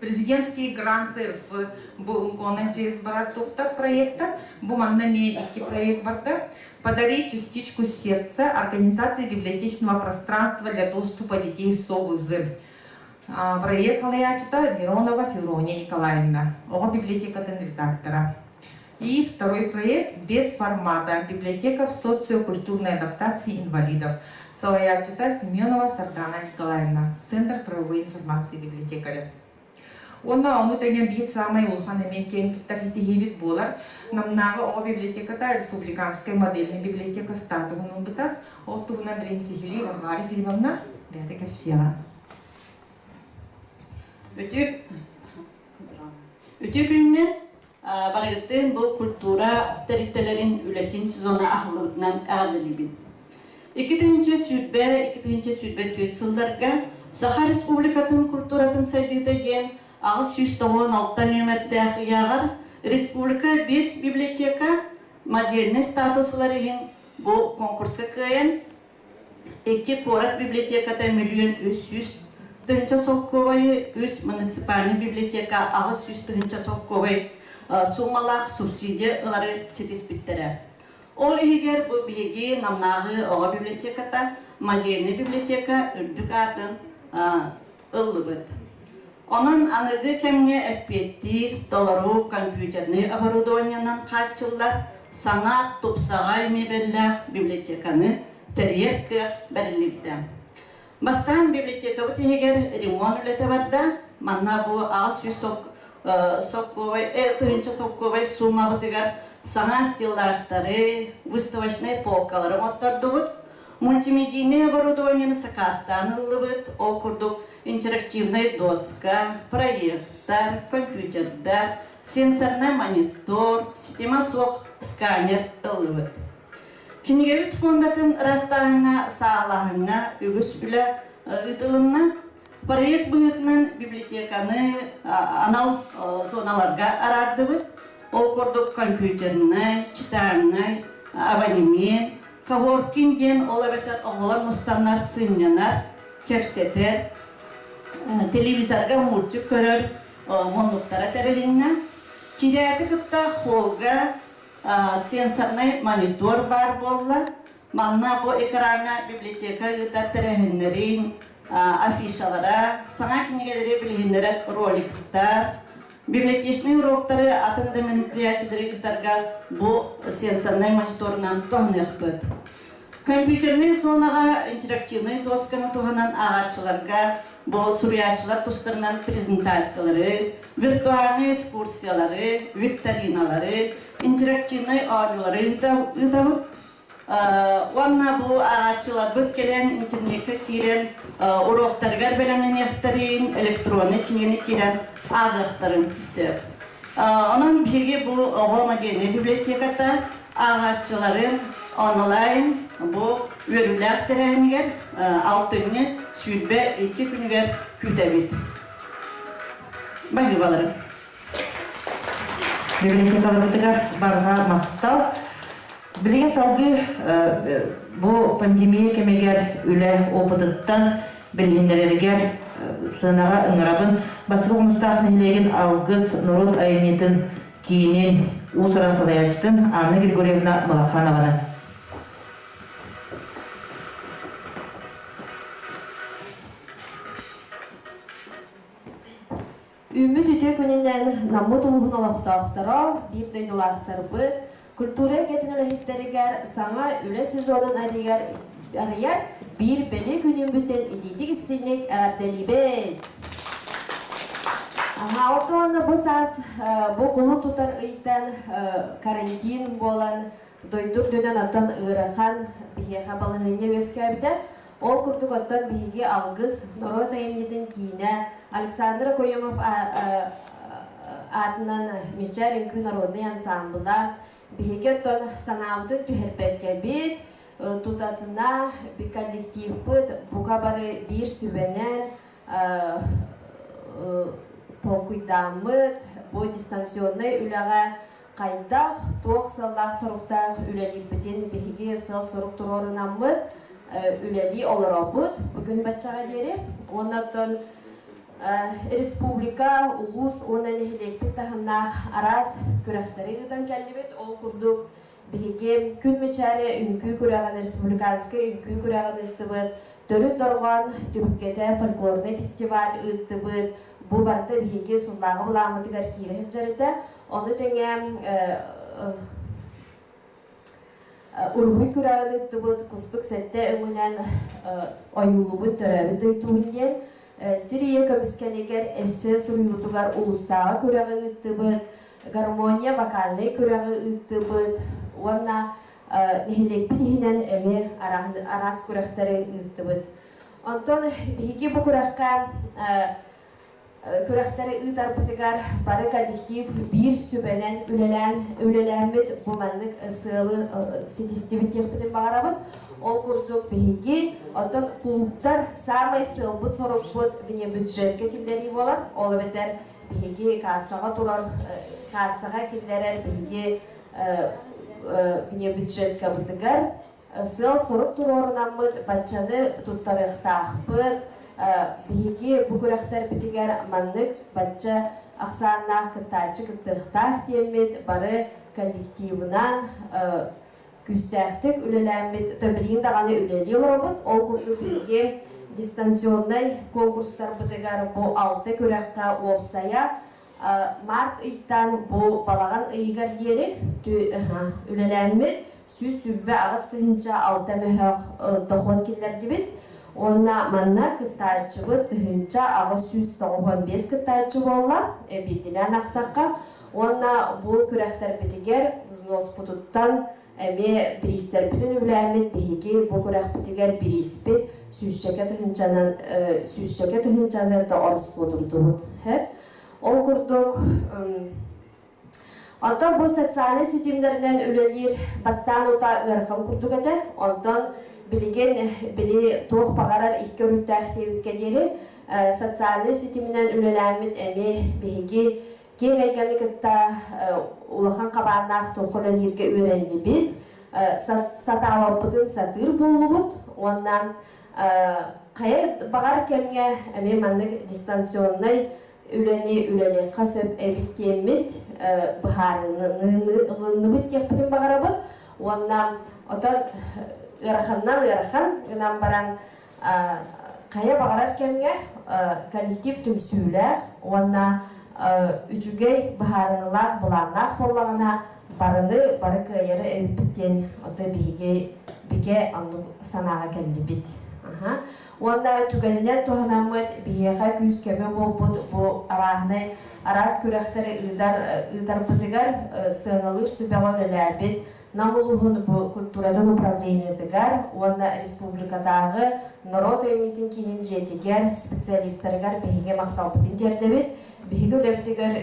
президентские гранты в бу через барар тухтар проекта бу манна эмиэ икки проект барда подари частичку сердца организация библиотечного пространства для доступа детей с ОВЗ проект салайааччыта Миронова Феврония Николаевна оҕо библиотекатын редактора и второй проект без формата библиотека в социокультурной адаптации инвалидов салайааччыта Семенова Сардана Николаевна, Центр правовой информации библиотекаря. Уонна ону тэҥэ биир саамай улахан эмиэ киэҥ туттар ситиһиибит буолар. Намнааҕы оҕо библиотеката республиканскай модельнай библиотека статуһун ылбыта. Ол туһунан билигин сиһилии Варвара Ефимовна бэйэтэ кэпсиэҕэ. Үтүө үтүө күннэр барыгытын бу культура тэрилтэлэрин үлэтин сезона аһыллыбытынан эҕэрдэлиибин. 2020-2024 сылларга Саха Республикатын культуратын сайдыыта диэн 896 нүөмэрдээх ыйааҕар республика 5 библиотека модельнай статус ылар иһин бу конкурска кыайан Икки куорат библиотеката 1 300 000 солкуобайы, үс муниципальнай библиотека 800 000 солкуобай суумалаах субсидия ылары ситиспиттэрэ. Ол иһигэр бу биһиги Намнааҕы оҕо библиотеката модельнай библиотека үрдүк аатын ыллыбыт. Онон аныгы кэмҥэ эппиэттиир толору компьютернай оборудованиенан хааччыллар саҥа тупсаҕай мебеллээх библиотеканы тэрийэр кыах бэриллибитэ. Бастаан библиотекабыт иһигэр ремонт үлэтэ барда. Манна бу 800 соккуобай, тыһыынча соккуобай суумабытыгар саҥа стеллажтары, выставочнай полкалары оҥоттордубут. Мультимедийнай оборудованиены сакаастаан ыллыбыт, ол курдук интерактивнай доска, проектор, компьютердар, сенсорнай монитор, ситимэ суох сканер ыллыбыт. Кинигэбит фондатын ырастааһыҥҥа, саалааһыҥҥа үгүс үлэ ыытылынна. Проект быһыытынан библиотеканы анал зоналарга араардыбыт. Ол курдук компьютернай, читальнай, абонемент, Коворкинг диэн ол эбэтэр оҕолор мустаннар сынньанар, кэпсэтэр, телевизорга мультик көрөр муннуктара тэрилиннэ. Кирээти кытта холга сенсорнай монитор баар буолла. Манна бу экраҥҥа библиотека ыытар тэрээһиннэрин, афишалара, саҥа кинигэлэри билиһиннэрэр роликтар, Библиотечнай уроктары атын да мероприятиелары ыытарга бу сенсорнай мониторунан туһаныахпыт. Компьютернай зонаҕа интерактивнай досканы туһанан ааҕааччыларга бу суруйааччылар тустарынан презентациялары, виртуальнай экскурсиялары, викториналары, интерактивнай оонньуулары ыытабыт. Уонна бу ааҕааччыларбыт кэлэн интернеккэ киирэн уроктарыгар бэлэмнэниэхтэрин, электроннай кинигэни киирэн ааҕыахтарын сөп. Онон биһиги бу оҕо модельнай библиотеката. ааҕааччыларын онлайн бу үөрүүлээх тэрээһинигэр алтынньы 22 күнүгэр күүтэбит. Баһыыбаларым. Библиотекаларбытыгар барҕа махтал. Билигин салгыы бу пандемия кэмигэр үлэ опытыттан билиһиннэрэригэр сыанаҕа ыҥырабын. Бастакы Хомустаах нэһилиэгин Алгыс норуот айымньытын киинин уус-уран салайааччытын Анна Григорьевна Малаханованы. Үүммүт үтүө күнүнэн Наммыт улууһун олохтоохторо, биир дойдулаахтарбыт, культура эйгэтин үлэһиттэригэр саҥа үлэ сезонун арыйар, арыйар биир бэлиэ күнүммүтүн итиитик-истиҥник эҕэрдэлиибит! Аһаалтан бу саас бу кулун тутар ыйтан карантин буолан дойду үрдүнэн оттон ыарахан биһиэхэ балаһыанньа үөскээбитэ. Ол курдук оттон биһиги Алгыс норуот айымньытын киинэ Александр Окоемов аатынан Мичээр үҥкүү народнай ансаамбыла биһиги оттон санаабытын түһэрбэккэбит, тутатына коллективпыт бука бары биир сүбэнэн толкуйдааммыт, бу дистанционнай үлэҕэ хайдах, туох сыаллаах-соруктаах үлэлиирбитин биһиги сыал-сорук туруорунаммыт үлэлии олоробут бүгүн баччаҕа диэри. Уонна оттон республика, улуус уонна нэһилиэкпит таһымнаах араас күрэхтэри ыытан кэллибит. Ол курдук биһиги Күн Мичээрэ үҥкүү күрэҕин, республиканскай үҥкүү күрэҕин ыыттыбыт, Төрүт дорҕоон түһүлгэтэ фольклорнай фестиваль ыыттыбыт. Бу барыта биһиги сыллааҕы былааммытыгар киирэ сылдьар этэ. Ону тэҥэ уруһуй күрэҕин ыыттыбыт, Кустук сэттэ өҥүнэн ойуулубут төрөөбүт дойдубун диэн. Сир ийэ көмүскэлигэр эссе суруйуутугар улуустааҕы күрэҕи ыыттыбыт, гармония вокальнай күрэҕи ыыттыбыт уонна нэһилиэкпит иһинэн эмиэ араас күрэхтэри ыыттыбыт. Онтон биһиги бу күрэххэ күрэхтэри ыытарбытыгар бары коллектив биир сүбэнэн үлэлээн үлэлээммит бу маннык сыалы ситистибит диэхпитин баҕарабыт. Ол курдук биһиги оттон кулууптар саамай сыалбыт-сорукпут внебюджетка киллэрии буолар. Ол эбэтэр биһиги кассаҕа турар кассаҕа киллэрэр биһиги внебюджеткабытыгар сыал-сорук туруорунаммыт баччаны туттарыахтаахпыт. Биһиги бу күрэхтэрбитигэр маннык бачча ахсааннаах кыттааччы кыттыахтаах диэммит бары коллективынан күүстээхтик үлэлээммит, билигин даҕаны үлэлии олоробут. Ол курдук биһиги дистанционнай конкурстарбытыгар бу алта күрэххэ уопсайа Март ыйтан бу балаҕан ыйыгар диэри үлэлээммит 128 6 мөһөөх дохуот киллэрдибит. Уонна манна кыттааччыбыт 1895 кыттааччы буолла, биирдилээн ахтахха. Уонна бу күрэхтэрбитигэр взноспутуттан эмиэ бириистэрбитин үбүлээммит биһиги бу күрэхпитигэр бирииспит сүүсчэкэ тыһыынчанан сүүсчэкэ тыһыынчаны да ороскуотурдубут. Ол курдук, онтон бу социальнай ситимнэринэн үлэлиир бастаан утаа ыарахан курдук этэ. Онтон билигин били туох баҕарар икки өрүттээх диэбиккэ диэри социальнай ситиминэн үлэлээммит эмиэ биһиги киэҥ эйгэни кытта улахан хабааннаах туохха үлэлииргэ үөрэннибит, сатаабаппытын сатыыр буоллубут уонна хайа баҕар кэмҥэ эмиэ маннык дистанционнай үлэни үлэлиэххэ сөп эбит диэммит быһаарыыны ылынныбыт диэхпитин баҕарабыт уонна отон ыараханынан ыарахан гынан баран хайа баҕарар кэмҥэ коллектив түмсүүлээх уонна үчүгэй быһаарыныылаах былааннаах буоллаҕына барыны бары кыайары эбиппит диэн ото биһиги бигэ оннук санааҕа кэллибит. Уонна түгэнинэн туһанаммыт биһиэхэ күүс-көмө буолбут бу арааһынай араас күрэхтэри ыытар ыытарбытыгар сыаналыыр сүбэҕэ үлэлээбит. Нам улууһун бу культуратын управлениетыгар уонна республикатааҕы норуот айымньытын киинин дьиэтигэр специалистарыгар биһиги махталбытын тиэрдэбит. Биһиги үлэбитигэр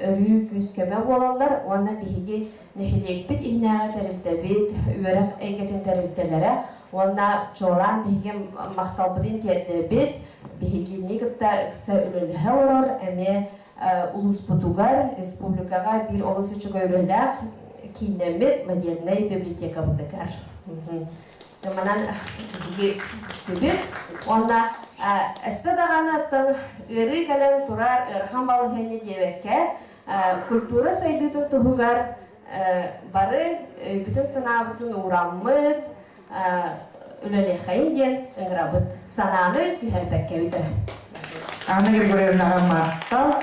өрүү күүс-көмө буолаллар уонна биһиги нэһилиэкпит иһинээҕи тэрилтэбит, үөрэх эйгэтин тэрилтэлэрэ уонна чуолаан биһиги махталбытын тиэрдэбит. Биһигини кытта ыкса үлэлэһэ олорор эмиэ улууспутугар, республикаҕа биир олус үчүгэй үлэлээх кииннэммит модельнай библиотекабытыгар. Манан биһиги бүттүбүт. Уонна өссө даҕаны оттон ыарыы кэлэн турар ыарахан балаһыанньа диэбэккэ, культура сайдыытын туһугар бары өйбүтүн-санаабытын уураммыт, үлэлиэххэйин диэн ыҥырабыт. Санааны түһэрбэккэбит эрэ. Анна Григорьевнаҕа махтал.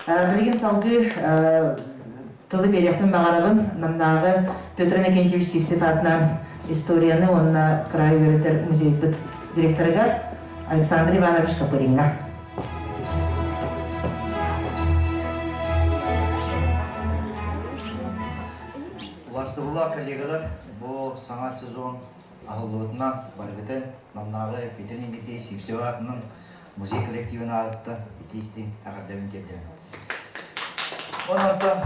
Билигин салгыы тылы биэриэхпин баҕарабын. Намнааҕы Петр Иннокентьевич Сивцев аатынан историяны уонна кыраайы үөрэтэр музейбыт директорыгар Александр Иванович Копыриҥҥа. Убастыбыллаах коллегалар, бу саҥа сезон аһыллыбытынан барыгытын Намнааҕы Петр Никитич Сивцев аатынан музей коллективын аатыттан итии-истиҥ эҕэрдэбин тиэрдэбин. Онон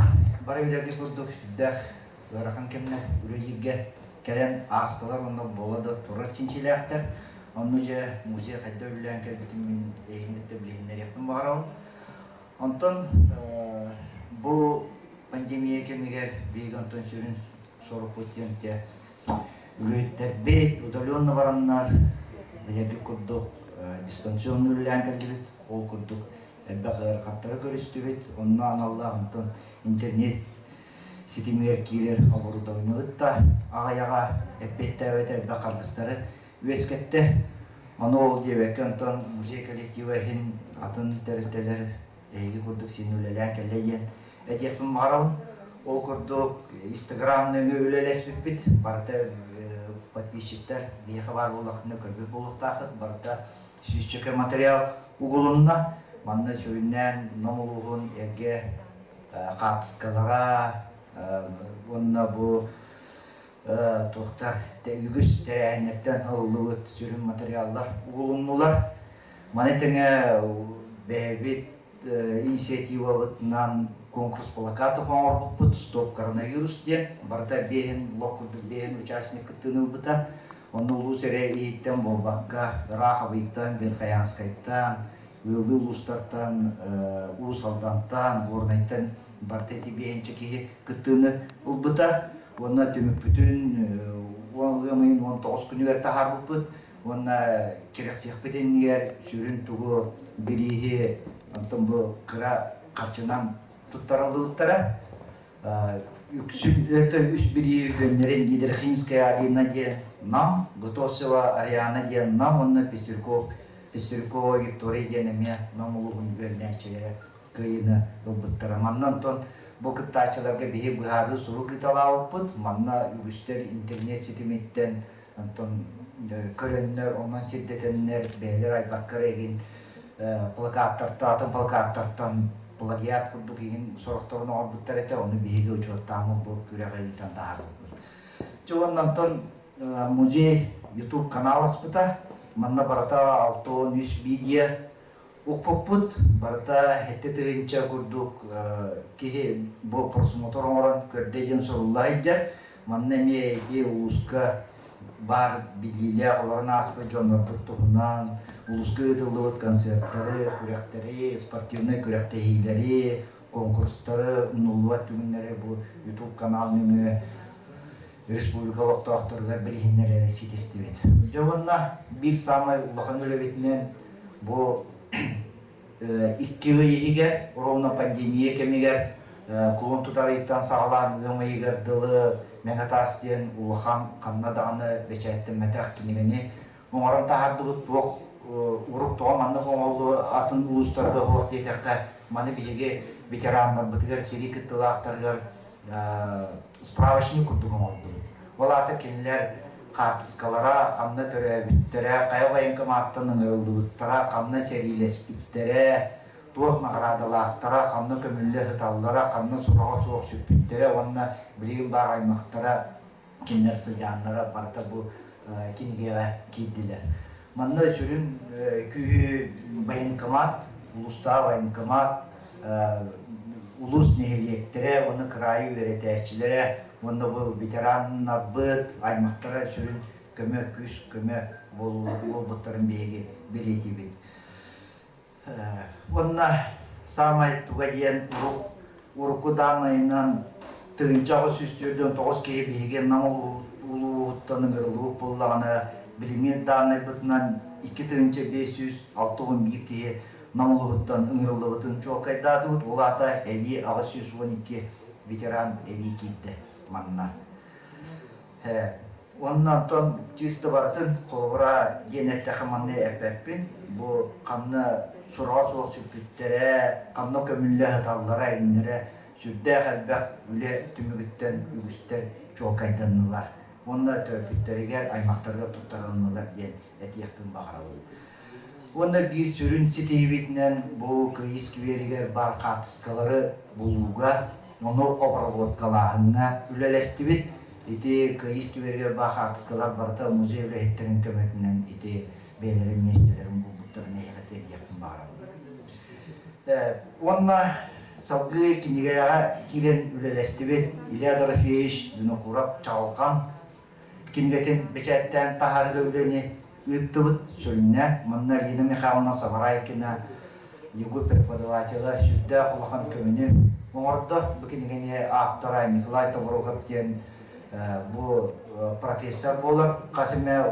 бары билэргит курдук сүрдээх ыарахан кэмнэр үлэлииргэ кэлэн аастылар уонна буола да турар чинчилээхтэр. Онно дьэ музей хайда үлэлээн кэлбитин мин эйигин кытта билиһиннэриэхпин баҕарабын. Онтон бу пандемия кэмигэр биһиги онтон сүрүн сорукпут диэн те үлэһиттэрбит удаленно бараннар билэргит курдук дистанционно үлэлээн кэллибит. Ол курдук элбэх ыарахаттары көрүстүбүт. Онно аналлаах онтон интернет ситимигэр киирэр оборудованиебыт да аҕыйаҕа эппиэттээбэтэ элбэх харгыстары үөскэттэ. Ону ол диэбэккэ онтон музей коллектива иһин атын тэрилтэлэр эһиги курдук син үлэлээн кэллэ диэн этиэхпин баҕарабын. Ол курдук Инстаграм нөҥүө үлэлэспиппит. Барыта подписчиктар биһиэхэ баар буоллаххытына көрбүт буолуохтааххыт. Барыта сүүсчэкэ материал угулунна. Манна сүрүннээн Нам улууһун эргэ хаартыскалара уонна бу туохтар үгүс тэрээһиннэртэн ылыллыбыт сүрүн материаллар угулуннулар. Маны тэҥэ бэйэбит инициативабытынан конкурс плакатов оҥорбуппут «Стоп коронавирус» диэн. Барыта биэһин лох курдук биэһин участник кыттыыны ылбыта. Онно улуус эрэ иһиттэн буолбакка, ыраах Абыйтан, Верхоянскайтан, ыаллыы улуустартан, Уус Алдантан, Горнайтан барыта ити биэһинчэ киһи кыттыыны ылбыта. Уонна түмүкпүтүн ыам ыйын 19 күнүгэр таһаарбыппыт. Уонна кэрэхсиэхпит иннигэр сүрүн тугу бирииһи онтон бу кыра харчынан туттарыллыбыттара. Үксүн өтө үс бирии үһүөннэрин Гидрохимская Алина диэн Нам, Готовцева Ариана диэн Нам уонна Пестряков Пестрякова Виктория диэн эмиэ Нам улууһун үөрэнээччилэрэ кыайыыны ылбыттара. Манна онтон бу кыттааччыларга биһи быһаарыы сурук ыыталаабыппыт. Манна үгүстэр интернет ситимиттэн онтон көрөннөр, онон сирдэтэннэр, бэйэлэр айбаккара игин плакаттартан, атын плакаттартан плагиат курдук игин сорохторун оҥорбуттар этэ, ону биһиги учуоттааммыт бу күрэҕи ыытан таһаарбыппыт. Чэ уонна онтон музей YouTube канал аспыта. Манна барыта 63 видео укпуппут. Барыта 7 тыһыынча курдук киһи бу просмотр оҥорон көрдө диэн сурулла сылдьар. Манна эмиэ ити улууска баар биллиилээх олорон ааспыт дьоннорбут туһунан улууска ыытыллыбыт концертары, күрэхтэри, спортивнай күрэхтэһиилэри, конкурстары, умнуллубат түгэннэри бу YouTube канал нөҥүө республика олохтоохторугар билиһиннэрэри ситистибит. Дьэ уонна биир саамай улахан үлэбитинэн бу икки ый иһигэр, ровно пандемия кэмигэр кулун тутар ыйтан саҕалаан ыам ыйыгар дылы Мэҥэ таас диэн улахан ханна даҕаны бэчээттэммэтэх кинигэни оҥорон таһаардыбыт. Туох урут тоҕо маннык оҥоһуллу атын улуустарга суох диэтэххэ, маны биһиги ветераннарбытыгар, сэрии кыттыылаахтарыгар справочник курдук оҥордубут. Ол аата кинилэр хаартыскалара, ханна төрөөбүттэрэ, хайа военкоматтан ыҥырыллыбыттара, ханна сэриилэспиттэрэ, туох наҕараадалаахтара, ханна көмүллэ сыталлара, ханна сураҕа суох сүппүттэрэ уонна билигин баар аймахтара. Кинилэр сыдьааннара барыта бу кинигэҕэ киирдилэр. Манна сүрүн күүһү военкомат, улуустааҕы военкомат, улуус нэһилиэктэрэ уонна кыраайы үөрэтээччилэрэ уонна бу ветераннарбыт аймахтара сүрүн көмө күүс көмө буолбуттарын биһиги бэлиэтиибит. Уонна саамай туга диэн урукку дааннайынан 1849 киһи биһиги Нам улууһуттан ыҥырыллыбыт буоллаҕына, билиҥҥи дааннайбытынан 2561 киһи Нам улууһуттан ыҥырыллыбытын чуолкайдаатыбыт. Ол аата эбии 812 ветеран эбии киирдэ манна. Уонна онтон чисто барытын холобура диэн эттэххэ манна эппэппин. Бу ханна сураҕа суох сүппүттэрэ, ханна көмүллэ сыталлара иннэрэ сүрдээх элбэх үлэ түмүгүттэн үгүстэр чуолкайданнылар. Уонна төрөппүттэригэр, аймахтарыгар туттарылыннылар диэн этиэхпин баҕарабын. Уонна биир сүрүн ситиһиибитинэн бу Кыайыы скверигэр баар хаартыскалары булууга, ону обработкалааһыҥҥа үлэлэстибит. Ити Кыайыы скверигэр баар хаартыскалар барыта музей үлэһиттэрин көмөтүнэн ити бэйэлэрин миэстэлэрин булбуттарын эһиэхэ тиэрдиэхпин баҕарабын. Уонна салгыы кинигэҕэ киирэн үлэлэстибит. Илья Дорофеевич Винокуров Чаҕылҕан кинигэтин бэчээттээн таһаарыыга үлэни ыыттыбыт. Сүрүннээн манна Лина Михайловна Сабарайкина ЕГУ преподавателэ сүрдээх улахан көмөнү оҥордо. Бу кинигэни автора Николай Товарогов диэн бу профессор буолар. Хас эмэ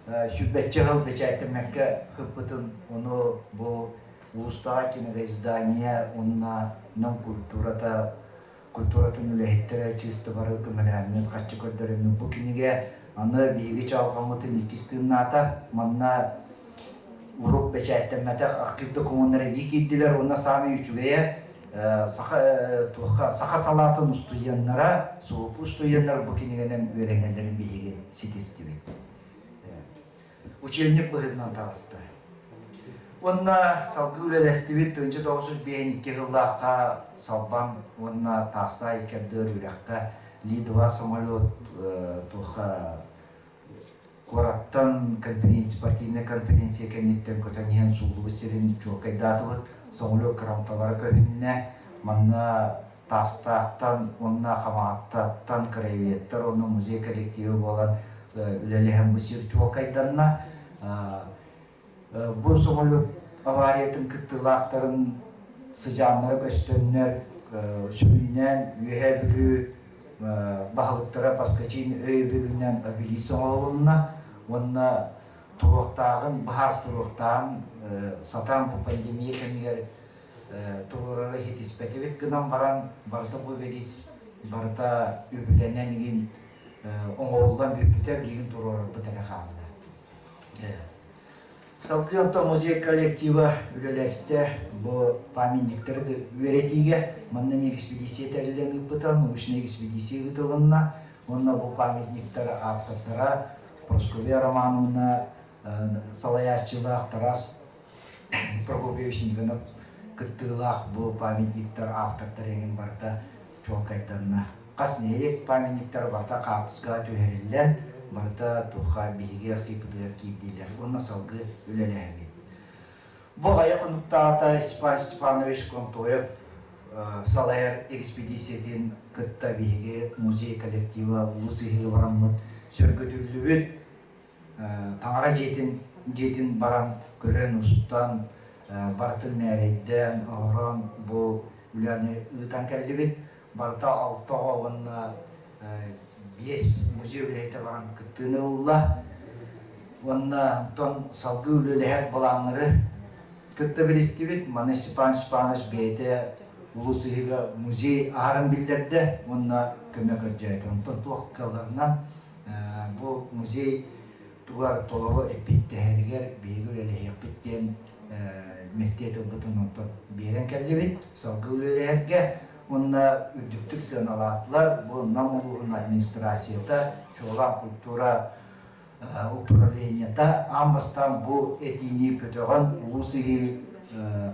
сүүрбэччэ сыл бэчээттэммэккэ сыппытын, ону бу улуустааҕы киноиздание уонна Нам культурата культуратын үлэһиттэрэ чисто бары көмөлөһөммүт, харчы көрдөрөммүт бу кинигэ аны биһиги чаалҕаммытын иккис тыыннаата. Манна урук бэчээттэммэтэх архив докумуоннара эбии киирдилэр уонна саамай үчүгэйэ саха туохха саха салаатын устудьуоннара, СУП устудьуоннара бу кинигэнэн үөрэнэллэрин биһиги ситистибит. Учебник быһыытынан таҕыста. Уонна салгыы үлэлэстибит 1952 сыллаахха Салбаҥ уонна Таастаах икки ардыгар үрэххэ Ли-2 самолет туохха куораттан конференция, спортивнай конференция кэнниттэн көтөн иһэн сууллубут сирин чуолкайдаатыбыт. Самолет кырамталара көһүннэ. Манна Таастаахтан уонна Хамаҕаттаттан краеведтар уонна музей коллектива буолан үлэлэһэн бу сир чуолкайданна. Бу самолет авариятын кыттыылаахтарын сыдьааннара көстөннөр, сүрүннээн Үөһээ Бүлүү баһылыктара Поскачин өйөбүлүнэн обелиск оҥоһулунна уонна туруохтааҕын, баһаас туруохтааҕын сатаан бу пандемия кэмигэр туруорары иһитиспэтибит гынан баран барыта бу обелиск барыта үбүлэнэн игин оҥоһуллан бүппүтэ билигин туруорарбыт эрэ хаалла. Салгыы онтон музей коллектива үлэлэстэ бу памятниктары үөрэтиигэ манна эмиэ экспедиция тэриллэн ыыппыта, научнай экспедиция ыытылынна уонна бу памятниктар автордара Прасковья Романовна салайааччылаах Тарас Прокопьевич Никонов кыттыылаах бу памятниктар автордара эҥин барыта чуолкайданна. Хас нэһилиэк памятниктара барыта хаартыскаҕа түһэриллэн, барыта туохха биһиги архивпытыгар киирдилэр уонна салгыы үлэлэһэбит. Бу аҕыйах хонуктааҕыта Степан Степанович Контоев салайар экспедициятын кытта биһиги музей коллектива Улуу Сыһыыга бараммыт сөргүтүллүбүт таҥара дьиэтин дьиэтин баран көрөн устан барытын мээрэйдээн оһорон бу үлэни ыытан кэллибит барыта алта оҕо уонна биэс музей үлэһитэ баран кыттыыны ылла уонна онтон салгыы үлэлэһэр былааннары кытта билистибит маны Степан Степанович бэйэтэ Улуу Сыһыыга музей аһарын биллэрдэ уонна көмө көрдөөтө онтон туох кыалларынан Бу музей тугар толору эппиэттэһэригэр биһиги үлэлэһиэхпит диэн мэктиэ тылбытын онтон биэрэн кэллибит. Салгыы үлэлэһэргэ уонна үрдүктүк сыаналаатылар. Бу Нам улууһун администрацията, чуолаан культура управлениета аан бастаан бу этиини көтөҕөн Улуу Сыһыы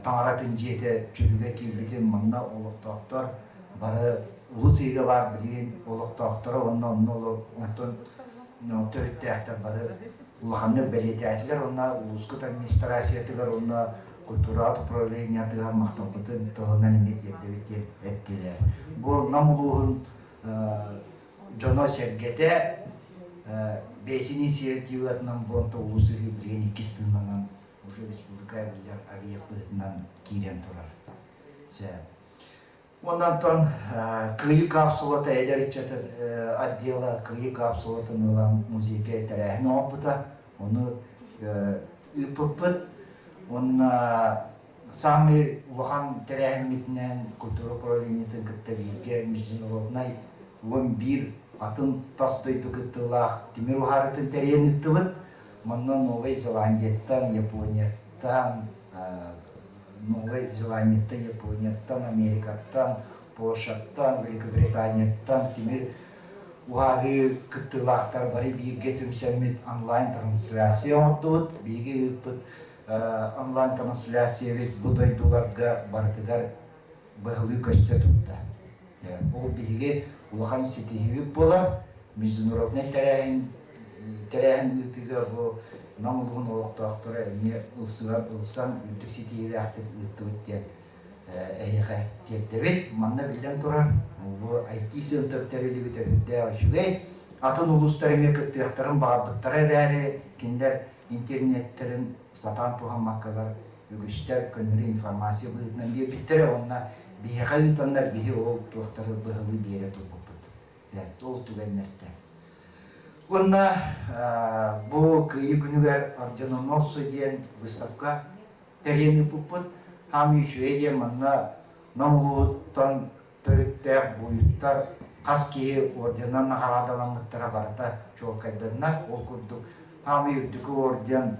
таҥаратын дьиэтэ чөлүгэр киирбитин манна олохтоохтор бары Улус ыйга баар билигин олохтоохторо уонна онно онтон төрүттээхтэр бары улаханнык бэлиэтээтилэр уонна улуускут администрациятыгар уонна культураҕа управлениетыгар махталбытын тылынан эмиэ тиэрдэбит диэн эттилэр. Бу Нам улууһун дьоно-сэргэтэ бэйэтин инициативатынан буонта улуус ыһыы билигин иккис тыыннанан уже республика биллэр объект быһыытынан киирэн турар. Онон Кыайыы капсулата эдэр ыччат отдела Кыайыы капсулатын ылан музейга тэрээһин оҥорбута. Ону ыыппыппыт. Уонна саамай улахан тэрээһиммитинэн культура управлениетын кытта бииргэ международнай 11 атын тас дойду кыттыылаах тимир уһаарытын тэрийэн ыыттыбыт. Манна Новай Зеландияттан, Японияттан, Новай Зеландияттан, Японияттан, Америкаттан, Польшаттан, Великобританияттан тимир уһаарыы кыттыылаахтар бары бииргэ түмсэммит онлайн-трансляция оҥордубут. Биһиги ыыппыт онлайн-трансляциябыт бу дойдуларга барытыгар быһалыы көстө турда. Ол биһиги улахан ситиһиибит буолар. Международнай тэрээһин тэрээһин ыытыыга бу Нам улууһун олохтоохторо эмиэ ылсыгар ылсан үрдүк ситиһиилээхтик ыыттыбыт диэн эһиэхэ тиэрдэбит. Манна биллэн турар, бу IT-центр тэриллибитэ үрдээх үчүгэй. Атын улуустар эмиэ кыттыахтарын баҕарбыттара эрээри, кинилэр интернеттэрин сатаан туһаммаккалар үгүстэр көннөрү информация быһыытынан биэрбиттэрэ уонна биһиэхэ ыытаннар биһи ол туохтары быһалыы биэрэ турбуппут. Ол түгэннэртэн. Уонна бу Кыайыы күнүгэр Орденоносцы диэн выставка тэрийэн ыыппыппыт. Хаамыы үчүгэй диэн манна Нам улууһуттан төрүттээх буойуттар хас киһи орденынан наҕараадаламмыттара барыта чуолкайданна. Ол курдук хаамыы үрдүкү орден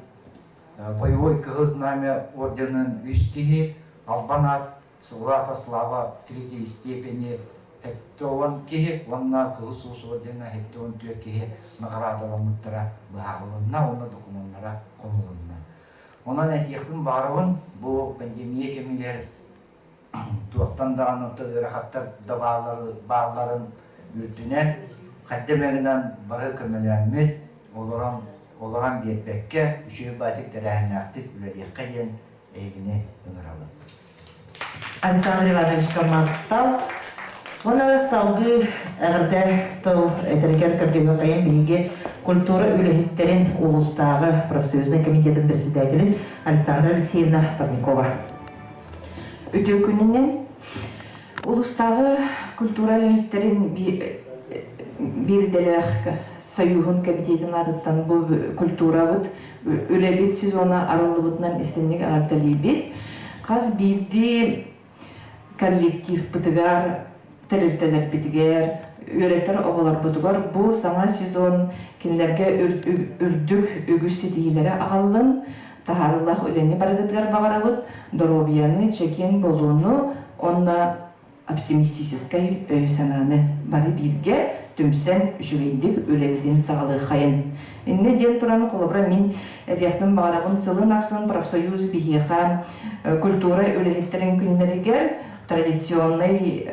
Боевой Кыһыл Знамя орденын үс киһи, Албан аат, Сыллаата Слава третьей степени 70 киһи уонна Кыһыл Сулус ордена 74 киһи наҕараадаламмыттара быһаарылынна уонна докумуоннара хомулунна. Онон этиэхпин баҕарабын, бу пандемия кэмигэр туохтан даҕаны ыарахаттар да баалларын үрдүнэн хайда эмэ гынан бары көмөлөөммүт, олорон олорон биэрбэккэ, үчүгэй баатык тэрээһиннээхтик үлэлиэххэ диэн эһигини ыҥырабын. Александр Ивановичка махтал. Уонна салгыы эҕэрдэ тыл этэригэр көрдөһүөххэйин биһиги культура үлэһиттэрин улуустааҕы профсоюзнай комитетын председателин Александра Алексеевна Парникова. Үтүө күнүнэн улуустааҕы культура үлэһиттэрин биир идэлээх союһун кэмитиэтин аатыттан бу культурабыт үлэбит сезона арыллыбытынан истинник эҕэрдэлиибит. Хас биирдии коллективпытыгар, тэрилтэлэрбитигэр, үөрэтэр оҕолорбутугар бу саҥа сезон кинилэргэ үрдүк үгүс ситиһиилэри аҕаллын, таһаарыылаах үлэни барыгытыгар баҕарабыт, доруобуйаны, чэгиэн буолууну уонна оптимистическай өйү-санааны бары бииргэ түмсэн үчүгэйдик үлэбитин саҕалыаххайын. Иннэ диэн туран, холобура, мин этиэхпин баҕарабын, сылын ахсын профсоюз биһиэхэ культура үлэһиттэрин күннэригэр традиционный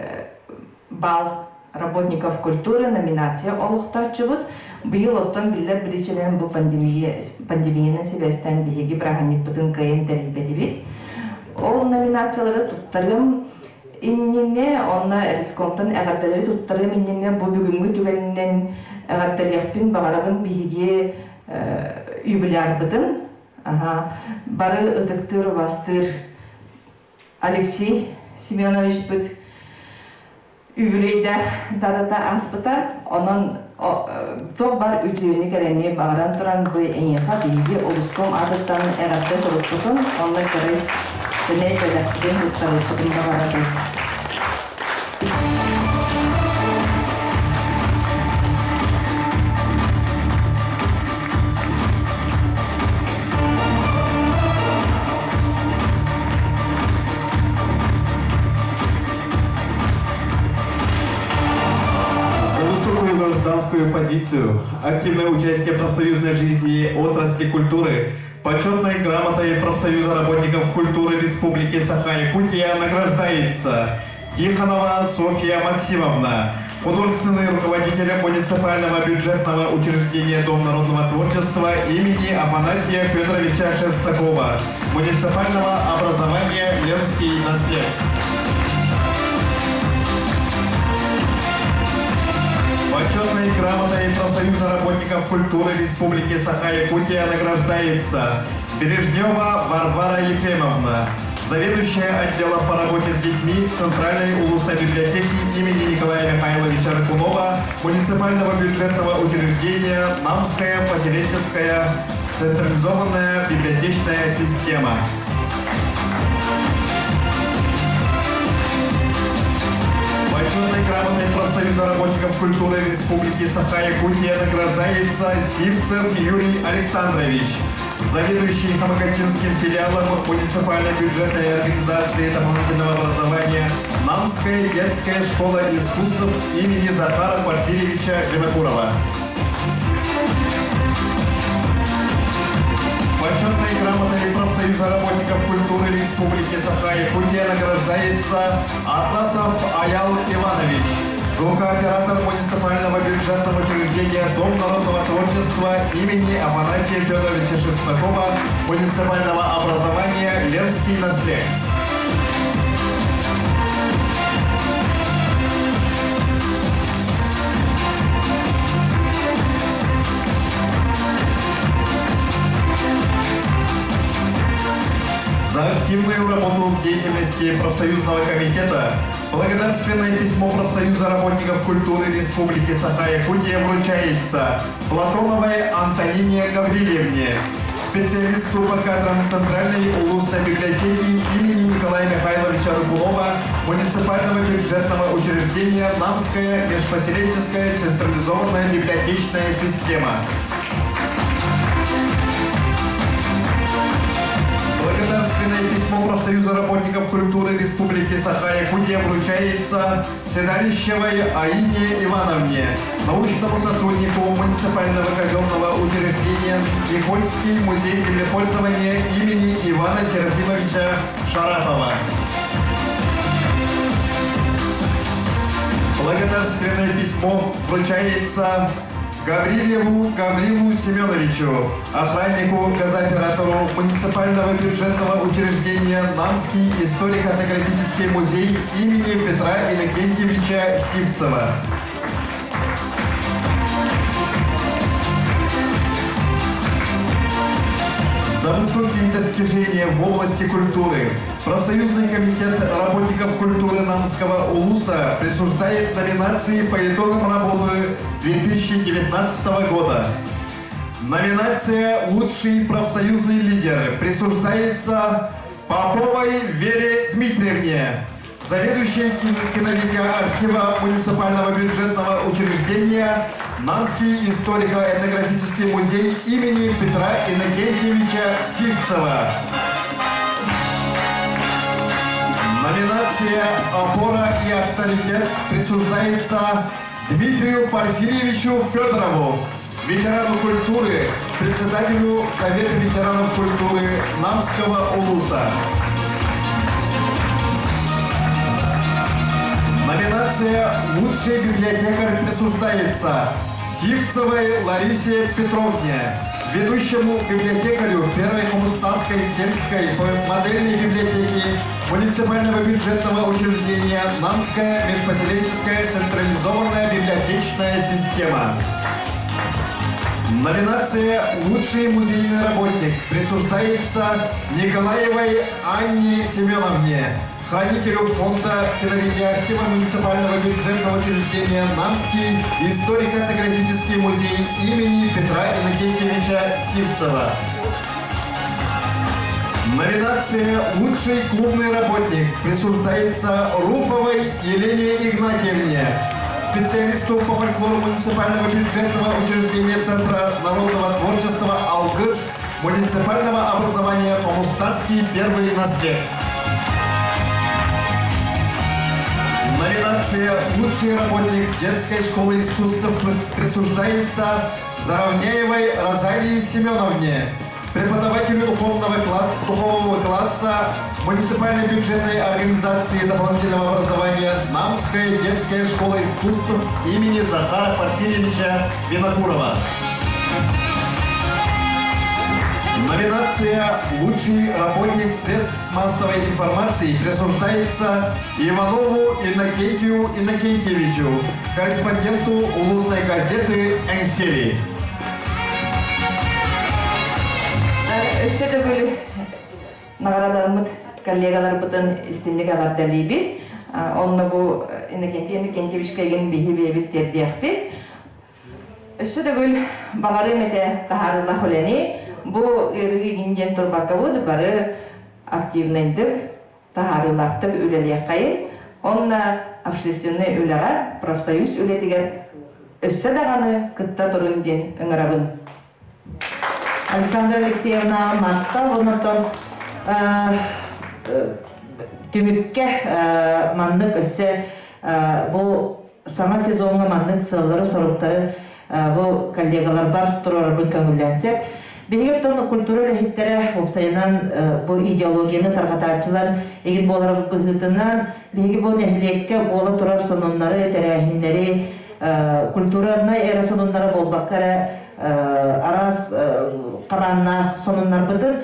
бал работников культуры номинация олохтооччубут. Быйыл оттон биллэр биричилэрин бу пандемия, пандемиянан сибээстээн биһиги бырааһынньыкпытын кыайан тэрийбэтибит. Ол номинациялары туттарым иннинэ, онно рискомтан эҕэрдэлэри туттарым иннинэ бу бүгүҥҥү түгэнинэн эҕэрдэлиэхпин баҕарабын биһиги юбилярбытын бары ытыктыыр, убастыыр Алексей Семеновичпыт үбүлүөйдээх датата ааспыта. Онон туох бар үтүөнү кэрэни баҕаран туран бу эйиэхэ биһиги улуском аатыттан эҕэрдэ сурукпутун уонна кырыс сэмэй бэлэхпитин туттарыахпытын баҕарабын. За высокую гражданскую позицию, активное участие в профсоюзной жизни отрасли культуры, почетной грамотой профсоюза работников культуры Республики Саха-Якутия награждается Тихонова Софья Максимовна, художественный руководитель муниципального бюджетного учреждения Дом народного творчества имени Афанасия Федоровича Шестакова, муниципального образования Ленский наслед. Почетной грамотой Профсоюза работников культуры Республики Саха-Якутия награждается Бережнева Варвара Ефремовна, заведующая отделом по работе с детьми Центральной улусной библиотеки имени Николая Михайловича Рыкунова муниципального бюджетного учреждения Намская поселенческая централизованная библиотечная система. Почетной грамотой профсоюза работников культуры Республики Саха-Якутия награждается Сивцев Юрий Александрович, заведующий Хамакатинским филиалом муниципальной бюджетной организации дополнительного образования Намская детская школа искусств имени Захара Порфирьевича Винокурова. Почетной грамотой профсоюза работников культуры Республики Саха-Якутия награждается Атласов Аял Иванович, звукооператор муниципального бюджетного учреждения Дом народного творчества имени Афанасия Федоровича Шестакова, муниципального образования Ленский наслед. За активную работу в деятельности профсоюзного комитета благодарственное письмо профсоюза работников культуры Республики Саха-Якутия вручается Платоновой Антонине Гаврилевне, специалисту по кадрам Центральной улусной библиотеки имени Николая Михайловича Рыбулова муниципального бюджетного учреждения Намская межпоселенческая централизованная библиотечная система. Благодарственное письмо профсоюза работников культуры Республики Саха-Якутия вручается Седалищевой Аине Ивановне, научному сотруднику муниципального казенного учреждения Никольский музей землепользования имени Ивана Серафимовича Шарапова. Благодарственное письмо вручается Гаврилеву Гаврилу Семеновичу, охраннику газооператору муниципального бюджетного учреждения Намский историко-этнографический музей имени Петра Иннокентьевича Сивцева. За высокие достижения в области культуры Профсоюзный комитет работников культуры Намского улуса присуждает номинации по итогам работы 2019 года. Номинация «Лучший профсоюзный лидер» присуждается Поповой Вере Дмитриевне, заведующей киновидеоархива муниципального бюджетного учреждения Намский историко-этнографический музей имени Петра Иннокентьевича Сивцева. Номинация «Опора и авторитет» присуждается Дмитрию Порфирьевичу Федорову, ветерану культуры, председателю Совета ветеранов культуры Намского улуса. Номинация «Лучший библиотекарь» присуждается Сивцевой Ларисе Петровне, ведущему библиотекарю Первой Хомустанской сельской модельной библиотеки муниципального бюджетного учреждения Намская межпоселенческая централизованная библиотечная система. Номинация «Лучший музейный работник» присуждается Николаевой Анне Семеновне, хранителю фонда киновидеоархива муниципального бюджетного учреждения Намский историко-этнографический музей имени Петра Иннокентьевича Сивцева. Номинация «Лучший клубный работник» присуждается Руфовой Елене Игнатьевне, специалисту по фольклору муниципального бюджетного учреждения Центра народного творчества «Алгыс» муниципального образования Хомустарский первый наслед. Номинация «Лучший работник детской школы искусств» присуждается Заровняевой Розалии Семеновне, преподавателю духовного, класс, духового класса муниципальной бюджетной организации дополнительного образования Намская детская школа искусств имени Захара Порфирьевича Винокурова. Номинация «Лучший работник средств массовой информации» присуждается Иванову Иннокентию Иннокентьевичу, корреспонденту улусной газеты «Энсели». Өссө төгүл наҕараадаммыт коллегаларбытын истинник эҕэрдэлиибит. Онно бу Иннокентий Иннокентьевичка игин биһи биэбит тиэрдиэхпит. Өссө төгүл баҕарыам этэ таһаарыылаах үлэни. Бу ыарыы игин диэн турбаккабыт бары активнайдык, таһаарыылаахтык үлэлиэххэйин. Онно общественнай үлэҕэ, профсоюз үлэтигэр өссө даҕаны кытта турун диэн ыҥырабын. Александра Алексеевна махтал. Онтон түмүккэ маннык өссө бу саҥа сезоҥҥа маннык сыаллары-соруктары бу коллегаларбар туруорарбын көҥүллээн Биһиги оттон культура үлэһиттэрэ уопсайынан бу идеологияны тарҕатааччылар игин буолар быһыытынан биһиги бу нэһилиэккэ буола турар сонуннары, тэрээһиннэри культурнай эрэ сонуннара буолбакка эрэ араас хабааннаах сонуннарбытын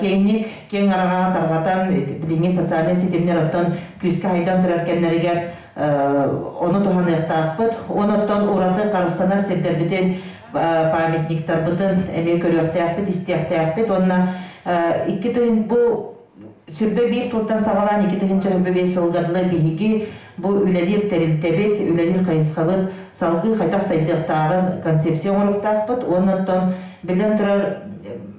киэҥник киэҥ араҥаҕа тарҕатан билиҥҥи социальнай ситимнэр оттон күүскэ хайдан турар кэмнэригэр ону туһаныахтаахпыт. Онон ураты харыстанар сирдэрбитин, памятниктарбытын эмиэ көрүөхтээхпит, истиэхтээхпит. Уонна икки тыһын бу сүрбэ биир сылтан саҕалаан 2025 сылга дылы биһиги бу үлэлиир тэрилтэбит, үлэлиир хайысхабыт салгыы хайдах сайдыахтааҕын концепция оҥоруохтаахпыт. Уонна оттон биллэн турар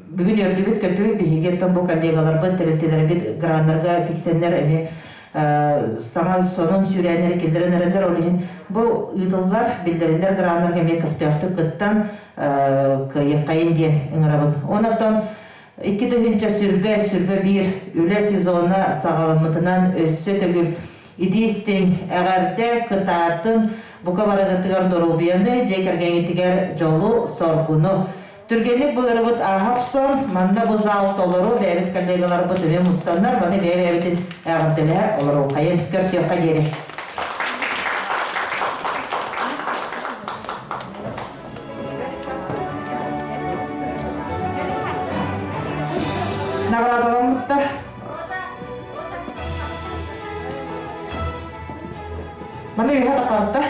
бүгүн үөрдүбүт көтүбүт биһиги оттон бу коллегаларбыт, тэрилтэлэрбит граннарга тиксэннэр эмиэ саҥа сонун сүүрээннэри киллэрэн эрэллэр. Ол иһин бу ыытыллар, биллэриллэр граннарга эмиэ көхтөөхтүк кыттан кыайыаххайын диэн ыҥырабын. Онон 2021 үлэ сезона саҕаламмытынан өссө төгүл итии-истиҥ эҕэрдэ кытаатын, бука барыгытыгар доруобуйаны, дьиэ кэргэҥҥитигэр дьолу-соргуну. Түргэнник быарыбыт ааһа охсон, манна бу зал толору бэйэбит коллегаларбыт эмиэ мустаннар, маны бэйэ-бэйэбитин эҕэрдэлэһэ олоруоххайын. Көрсүөххэ диэри. Наҕараадаламмыттар. Маны үһэ таххарта.